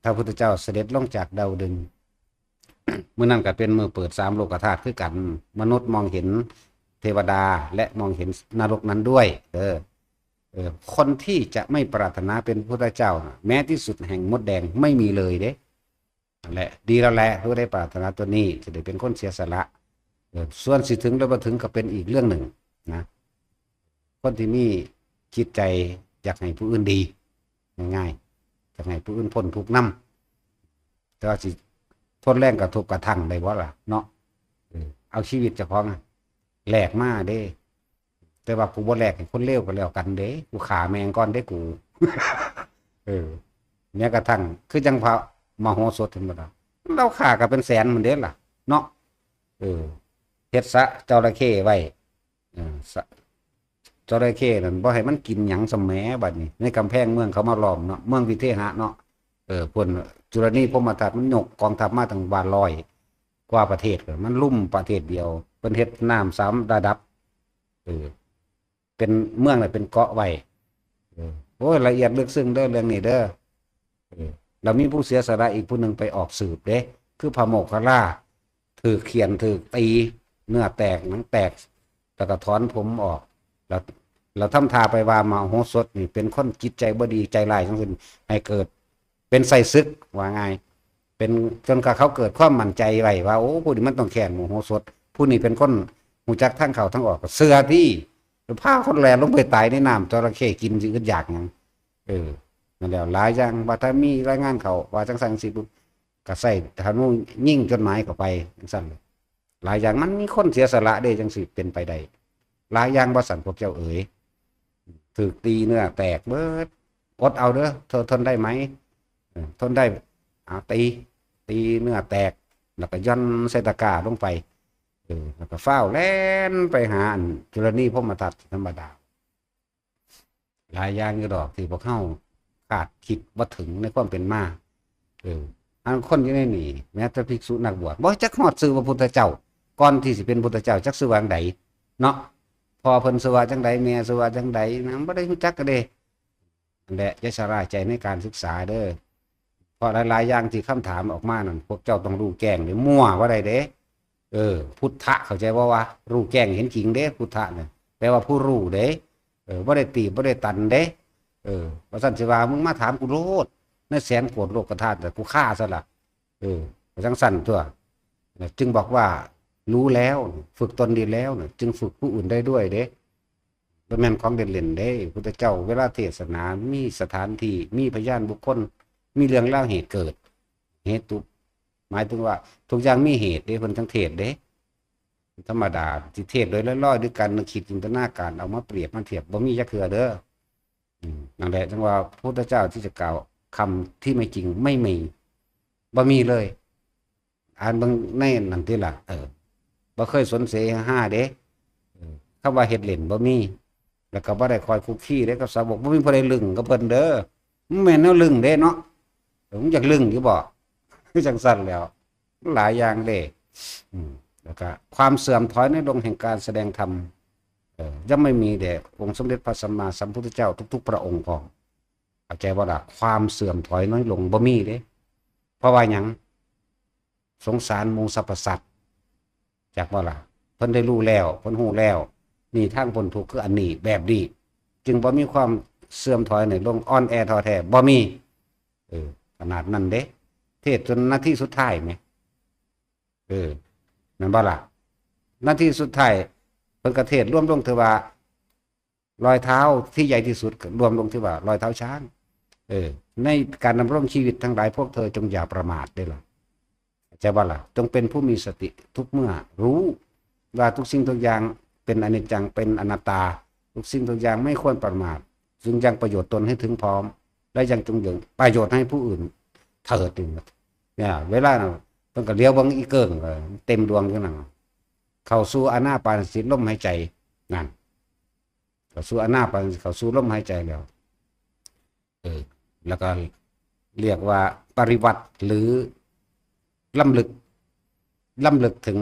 พระพุทธเจ้าเสด็จลงจากดาวดึงส์ มื้อนั้นก็เป็นมื้อเปิดสามโลกธาตุคือกัน มนุษย์มองเห็นเทวดาและมองเห็นนรกนั้นด้วย เออ เออ คนที่จะไม่ปรารถนาเป็นพระพุทธเจ้าน่ะ แม้ที่สุดแห่งมดแดงไม่มีเลยเด้ นั่นแหละ ดีแล้วแหละ ผู้ได้ปรารถนาตัวนี้ จะได้เป็นคนเสียสละ เออ ส่วนสิถึงหรือบ่ถึงก็เป็นอีกเรื่องหนึ่งนะ คนที่มีจิตใจอยากให้ผู้อื่นดี ง่ายๆ อยากให้ผู้อื่นพ้นทุกข์นำ แต่ว่าสิทนแรงกระทบกระทั่งได้บ่ล่ะเนาะ เออ เอาชีวิตเจ้าของอะแลกมาเด้ แต่ว่ากูบ่แลกให้คนเลวก็แล้วกันเด้ กูฆ่าแม่งก่อนเด้กู เออ แม้กระทั่ง คือจั่งพระมโหสถ เห็นบ่ล่ะ ลาวฆ่าก็เป็นแสนหมดเด้ล่ะ เนาะ เออ เฮ็ดสระจระเข้ไว้ เออ สระจระเข้นั่นบ่ให้มันกินหยังซ้ำแหม บัดนี้ ในกำแพงเมืองเขามาล้อมเนาะ เมืองวิเทหะเนาะ เออ พวกจุลนีพรหมทัตมันยกกองทัพมาตั้งว่าร้อยกว่าประเทศ มันรุมประเทศเดียว เพิ่นเฮ็ดน้ำสามระดับ เออ เป็นเมืองน่ะเป็นเกาะไว้ เออ โอ้ย ละเอียดลึกซึ้งเด้อเรื่องนี้เด้อ เออ แล้วมีผู้เสียสละอีกผู้หนึ่งไปออกสืบเด้ คือพระโมคคัลลา ถืกเฆี่ยนถืกตี เนื้อแตกหนังแตก แล้วก็ถอนผมออก แล้ว แล้วทำท่าไปว่ามโหสถนี่เป็นคนจิตใจบ่ดีใจร้ายจังซั่น ให้เกิดเป็นไส้ศึก ว่าง่าย เป็น จนกว่าเขาเกิดความมั่นใจไว้ว่า โอ้ ผู้นี้มันต้องแค้นมโหสถ ผู้นี้เป็นคนรู้จักทางเข้าทางออก ก็เชื่อติ พาคนแล่นลงไปตายในน้ำจระเข้กินสิอึดอยากหยัง เออ นั่นแหละ หลายอย่าง ว่าถ้ามีรายงานเข้าว่าจังซั่นจังซี้ปุ๊บ ก็ใส่ธนูยิงจดหมายเข้าไปจังซั่นเลย หลายอย่างมันมีคนเสียสละเด้ จังสิเป็นไปได้ หลายอย่างบ่ซั่นพวกเจ้าเอ๋ย ถืกตีเนื้อแตกเบิด อดเอาเด้อ เธอทนได้ไหม เออ ทนได้ เอาตี ตีเนื้อแตก แล้วก็หย่อนใส่ตะกร้าลงไป เออ แล้วก็ฟ้าวแล่นไปหาอันจุลนีพรหมทัตธรรมดา หลายอย่างอยู่ดอกที่พวกเฮาคาดคิดบ่ถึงในความเป็นมา เออ อันคนอยู่ในนี่ แม้แต่ภิกษุนักบวช บ่จักฮอดชื่อว่าพุทธเจ้า ก่อนที่สิเป็นพุทธเจ้า จักชื่อว่าจั่งใด เนาะ พ่อเพิ่นชื่อว่าจั่งใด แม่ชื่อว่าจั่งใดนะ บ่ได้รู้จักกันเด้ นั่นแหละ อย่าชะล่าใจในการศึกษาเด้อ เพราะหลายๆอย่างที่คำถามออกมานั่น พวกเจ้าต้องรู้แจ้งเด้ มั่วบ่ได้เด้ เออ พุทธะ เข้าใจบ่ว่า รู้แจ้งเห็นจริงเด้ พุทธะเนี่ย แปลว่าผู้รู้เด้ เออ บ่ได้ตีบ บ่ได้ตันเด้ เออ ว่าซั่นสิว่า มึงมาถามกูโลด ในแสนโกฏโลกธาตุ แต่กูฆ่าซะละ เออ ว่าจั่งซั่นตั่ว จึงบอกว่า รู้แล้ว ฝึกตนดีแล้ว จึงฝึกผู้อื่นได้ด้วยเด้ บ่แม่นของเล่นๆเด้ พุทธเจ้า เวลาเทศนา มีสถานที่ มีพยานบุคคล มีเรื่องราวเหตุเกิด เหตุ หมายถึงว่า ทุกอย่างมีเหตุเด้ เพิ่นจั่งเทศน์เด้ ธรรมดา สิเทศน์โดยลอยๆ ด้วยการนึกคิดจินตนาการ เอามาเปรียบมาเทียบ บ่มีจักเทื่อเด้อ อืม นั่นแหละ จั่งว่าพุทธเจ้าที่จะกล่าวคำที่ไม่จริงไม่มี บ่มีเลย อ่านเบิ่งในนั่นติล่ะ เออ บ่เคยสนเสฮาเด้ เออ คำว่าเฮ็ดเล่นบ่มี แล้วก็บ่ได้คอยคุกคีเด้กับสาวก บ่มีผู้ใดลึงกับเพิ่นเด้อ มันแม่นแนวลึงเด้เนาะ เออ มึงอยากลึงอยู่บ่ คือจั่งซั่นแหล้ว หลายอย่างเด้ อืม แล้วก็ความเสื่อมถอยน้อยลงแห่งการแสดงธรรม เออ ย่อมไม่มีแด่องค์สมเด็จพระสัมมาสัมพุทธเจ้าทุกๆพระองค์พร้อม เข้าใจบ่ล่ะ ความเสื่อมถอยน้อยลงบ่มีเด้ เพราะว่าหยัง สงสารหมู่สรรพสัตว์ จักบ่ล่ะ เพิ่นได้รู้แล้ว เพิ่นฮู้แล้ว นี่ทางพ้นทุกข์คืออันนี้ แบบนี้ จึงบ่มีความเสื่อมถอยน้อยลง อ่อนแอท้อแท้ บ่มี เออ ขนาดนั้นเด้ เทศน์จนนาทีสุดท้ายแหม เออ แม่นบ่ล่ะ นาทีสุดท้าย เพิ่นก็เทศน์รวมลงถือว่า รอยเท้าที่ใหญ่ที่สุดก็รวมลงที่ว่ารอยเท้าช้าง เออ ในการดำรงชีวิตทั้งหลายพวกเธอจงอย่าประมาทเด้อล่ะ เข้าใจบ่ล่ะ จงเป็นผู้มีสติทุกเมื่อ รู้ว่าทุกสิ่งทุกอย่างเป็นอนิจจัง เป็นอนัตตา ทุกสิ่งทุกอย่างไม่ควรประมาท จึงยังประโยชน์ตนให้ถึงพร้อม และยังจงยังประโยชน์ให้ผู้อื่นเถิด เนี่ย เวลาน่ะ เพิ่นก็เหลียวเบิ่งอีเกิ่ง เออ เต็มดวงอยู่นั่นน่ะ เข้าสู่อานาปานสติลมหายใจ นั่น เข้าสู่อานาปาน เข้าสู่ลมหายใจแล้ว เออ แล้วก็เรียกว่าปริวัติ หรือล้ำลึก ล้ำลึกถึง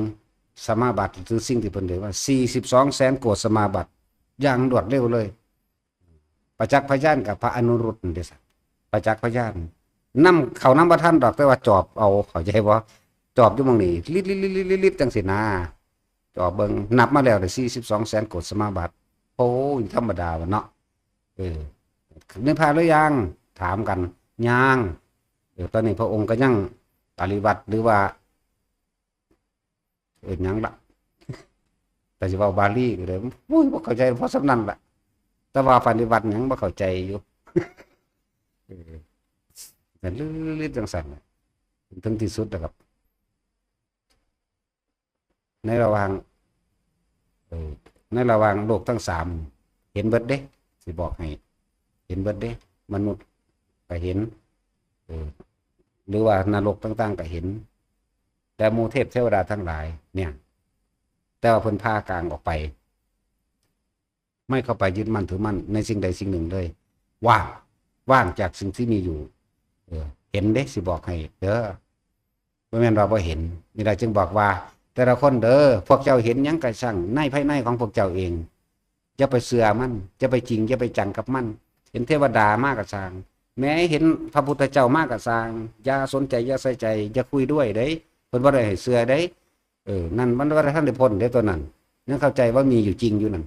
สมาบัติ หรือสิ่งที่เพิ่นเรียกว่า สี่สิบสองแสนโกฏสมาบัติ อย่างรวดเร็วเลย ประจักษ์พยานกับพระอนุรุทธนั่นเด้อ ประจักษ์พยาน นำ เข้านำบ่ทันดอก แต่ว่าจอบเอา เข้าใจบ่ จอบอยู่หม่องนี้ ลิดๆๆๆๆจั่งซี้นะ จอบเบิ่ง นับมาแล้วได้สี่สิบสองแสนโกฏสมาบัติ โอ้ย ธรรมดาบ่เนาะ เออ นิพพานหรือยัง ถามกัน ยัง เออ ตอนนี้พระองค์ก็ยังปริวัติ หรือว่า เอิ้นหยังล่ะ แต่สิเว้าบาลีก็ได้ โอ้ย บ่เข้าใจ พอส่ำนั้นล่ะ แต่ว่าปริวัติหยังบ่เข้าใจอยู่ เออ แต่ลืดๆจั่งซั่นน่ะ ถึงที่สุดแล้วครับ ในระหว่าง เออ ในระหว่างโลกทั้งสาม เห็นเบิดเด้ สิบอกให้ เห็นเบิดเด้ มนุษย์ก็เห็น เออ หรือว่านรกต่างๆก็เห็น แต่หมู่เทพเทวดาทั้งหลาย เนี่ย แต่ว่าเพิ่นผ่ากลางออกไป ไม่เข้าไปยึดมั่นถือมั่นในสิ่งใดสิ่งหนึ่งเลย ว่าง ว่างจากสิ่งที่มีอยู่ เออ เห็นเด้ สิบอกให้เด้อ บ่แม่นว่าบ่เห็น นี่ล่ะจึงบอกว่า แต่ละคนเด้อ พวกเจ้าเห็นหยังก็ช่าง ในภายในของพวกเจ้าเอง อย่าไปเชื่อมัน อย่าไปจริง อย่าไปจังกับมัน เห็นเทวดามาก็ซ่าง แม้เห็นพระพุทธเจ้ามาก็ซ่าง อย่าสนใจ อย่าใส่ใจ อย่าคุยด้วยเด้ เพิ่นบ่ได้ให้เชื่อเด้ เออ นั่นมันบ่ได้ทันได้พ้นเด้ตัวนั้น ยังเข้าใจว่ามีอยู่จริงอยู่นั่น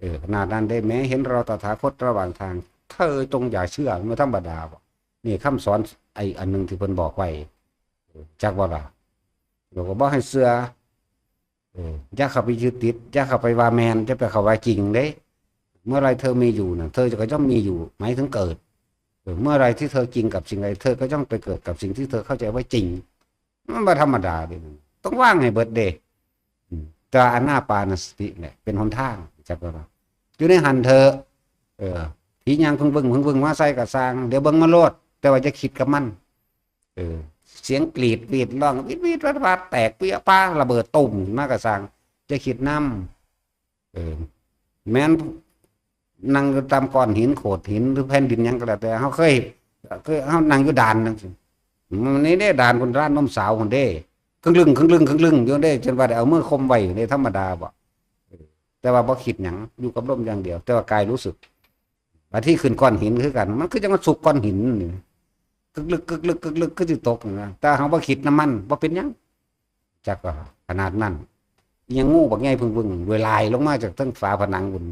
เออ ขนาดนั้นเด้ แม้เห็นเราตถาคตระหว่างทาง เธอจงอย่าเชื่อ มันธรรมดาบ่ นี่คำสอนไอ้อันหนึ่งที่เพิ่นบอกไว้ จักบ่ล่ะ เราก็บ่ให้เชื่อ เออ อย่าเข้าไปยึดติด อย่าเข้าไปว่าแม่น อย่าไปเข้าว่าจริงเด้ เมื่อไรเธอมีอยู่น่ะ เธอก็ย่อมมีอยู่ หมายถึงเกิด เออ เมื่อไรที่เธอจริงกับสิ่งใด เธอก็ย่อมไปเกิดกับสิ่งที่เธอเข้าใจว่าจริง มันบ่ธรรมดาเด้ ต้องวางให้เบิดเด้ อืม แต่อานาปานสติเนี่ยเป็นหนทาง จักบ่ล่ะ อยู่ในหั้นเถอะ เออ ผีย่างเพิ่งเบิ่งเพิ่งเบิ่งมาใส่ก็ซ่าง เดี๋ยวเบิ่งมันโลด แต่ว่าอย่าคิดกับมัน เออ เสียงกรีดหวีดร้อง วีดวีดวัดวัด แตกเปี้ยป้า ระเบิดตุ้มมาก็ซ่าง อย่าคิดนำ เออ แม้นนั่งอยู่ตามก้อนหิน โขดหิน หรือแผ่นดินหยังก็แล้วแต่ เฮาเคย เคย เฮานั่งอยู่ด่านจังซี้ มันนี่เด้ ด่านพุ้น ด่านนมสาวพุ้นเด้ ครึ่งลึง ครึ่งลึง ครึ่งลึงอยู่เด้ จนว่าได้เอามือข่มไว้อยู่เด้ ธรรมดาบ่ เออ แต่ว่าบ่คิดหยัง อยู่กับลมอย่างเดียว แต่ว่ากายรู้สึก บาดที่ขึ้นก้อนหินคือกัน มันคือจังว่าสุกก้อนหินนี่ กึกลึก กึกลึก กึกลึก คือสิตกนะ แต่เฮาบ่คิดนำมัน บ่เป็นหยัง จักว่าขนาดนั้น อิหยังงูบักใหญ่เพิ่งๆ เวลายลงมาจากเทิงฝาผนังพุ้น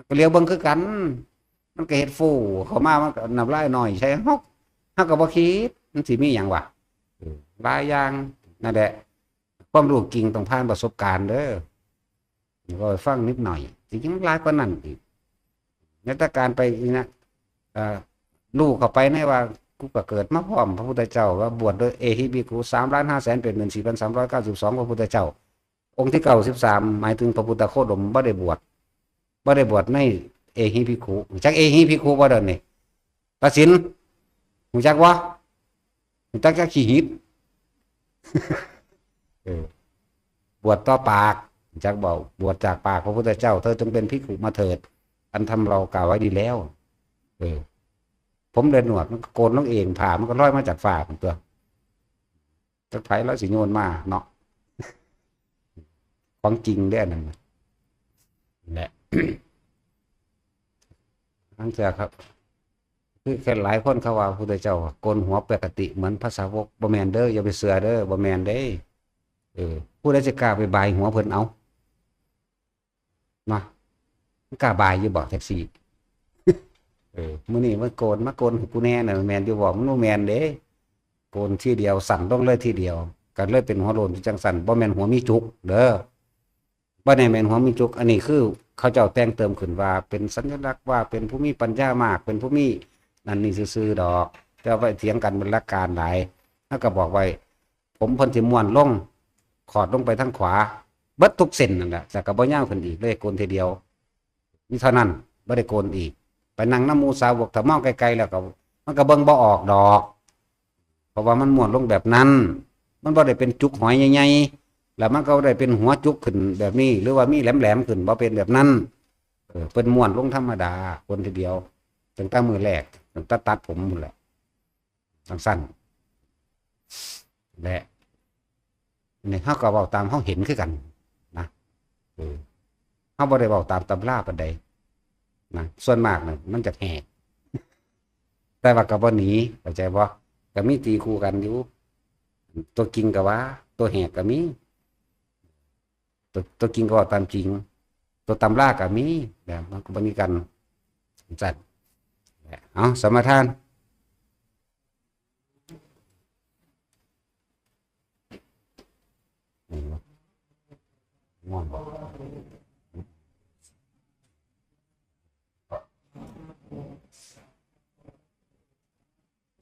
ก็เหลียวเบิ่งคือกัน มันก็เฮ็ดฟูเข้ามา มันก็น้ำลายน้อยใส่เฮา เฮาก็บ่คิด มันสิมีหยังวะ เออ หลายอย่าง นั่นแหละ ความรู้จริงต้องผ่านประสบการณ์เด้อ ก็ฟังนิดหน่อย จริงๆ หลายกว่านั้นอีก ในตาการไปอีกนะ เอ่อ รู้เข้าไปในว่า กูก็เกิดมาพร้อมพระพุทธเจ้า ว่าบวชโดยเอหิภิกขุ สามล้านห้าแสนแปดหมื่นสี่พันสามร้อยเก้าสิบสอง พระพุทธเจ้า องค์ที่เก้าสิบสาม หมายถึงพระพุทธโคดม บ่ได้บวช บ่ได้บวชในเอหิภิกขุ จักเอหิภิกขุบ่เดี๋ยวนี้ ตัดสิน รู้จักบ่ รู้จักจักขี้หิด เออ บวชต่อปาก รู้จักบ่ บวชจากปากพระพุทธเจ้า เธอจงเป็นภิกขุมาเถิด อันธรรมเรากล่าวไว้ดีแล้ว เออ ผมเดินหนวด มันก็โกนลงเอง ผ้ามันก็ลอยมาจากฟ้าพุ้นตัว จักไผลาวสิโยนมาเนาะ ของจริงเด้ออันนั้นน่ะ แหละ ทั้งเทื่อครับ คือแค่หลายคนเขาว่าพระพุทธเจ้าโกนหัวปกติเหมือนพระสาวก บ่แม่นเด้อ อย่าไปเชื่อเด้อ บ่แม่นเด้ เออ ผู้ใดสิกล้าไปบายหัวเพิ่นเอา เนาะ มันกล้าบายอยู่บ่แท็กซี่ เออ มื้อนี้มาโกน มาโกนให้กูแน่น่ะ แม่นอยู่บ่ มันบ่แม่นเด้ โกนทีเดียว สั้นลงเลยทีเดียว ก็เลยเป็นหัวโล้นอยู่จังซั่น บ่แม่นหัวมีจุกเด้อ บ่ได้แม่นหัวมีจุก อันนี้คือเขาเจ้าแต่งเติมขึ้นว่าเป็นสัญลักษณ์ ว่าเป็นผู้มีปัญญามาก เป็นผู้มีนั่นนี่ซื่อๆดอก แต่ว่าไปเถียงกันเป็นหลักการหลาย แล้วก็บอกไว้ ผมเพิ่นสิม้วนลง ขอดลงไปทางขวา เบิดทุกเส้นนั่นแหละ แต่ก็บ่ยาวขึ้นอีกเลย โกนทีเดียว มีเท่านั้น บ่ได้โกนอีก ไปนั่งนำหมู่สาวก ถ้ามองไกลๆแล้วก็ มันก็เบิ่งบ่ออกดอก เพราะว่ามันม้วนลงแบบนั้น มันบ่ได้เป็นจุกหอยใหญ่ๆ แล้วมันก็บ่ได้เป็นหัวจุกขึ้นแบบนี้ หรือว่ามีแหลมๆขึ้น บ่เป็นแบบนั้น เออ เพิ่นม้วนลงธรรมดา โกนทีเดียว ตั้งแต่มื้อแรก ตั้งแต่ตัดผมพู้นแหละ จังซั่น และ นี่เฮาก็เว้าตามเฮาเห็นคือกันนะ เออ เฮาบ่ได้เว้าตามตำราปานใดนะ ส่วนมากน่ะมันจะแหก แต่ว่าก็บ่หนี เข้าใจบ่ ก็มีตีคู่กันอยู่ ตัวจริงก็ว่า ตัวแหกก็มี ตัว ตัวจริงก็เว้าตามจริง ตัวตำราก็มี นะ มันก็บ่มีกัน จั่งซั่น เอา สมาทาน ง่วงบ่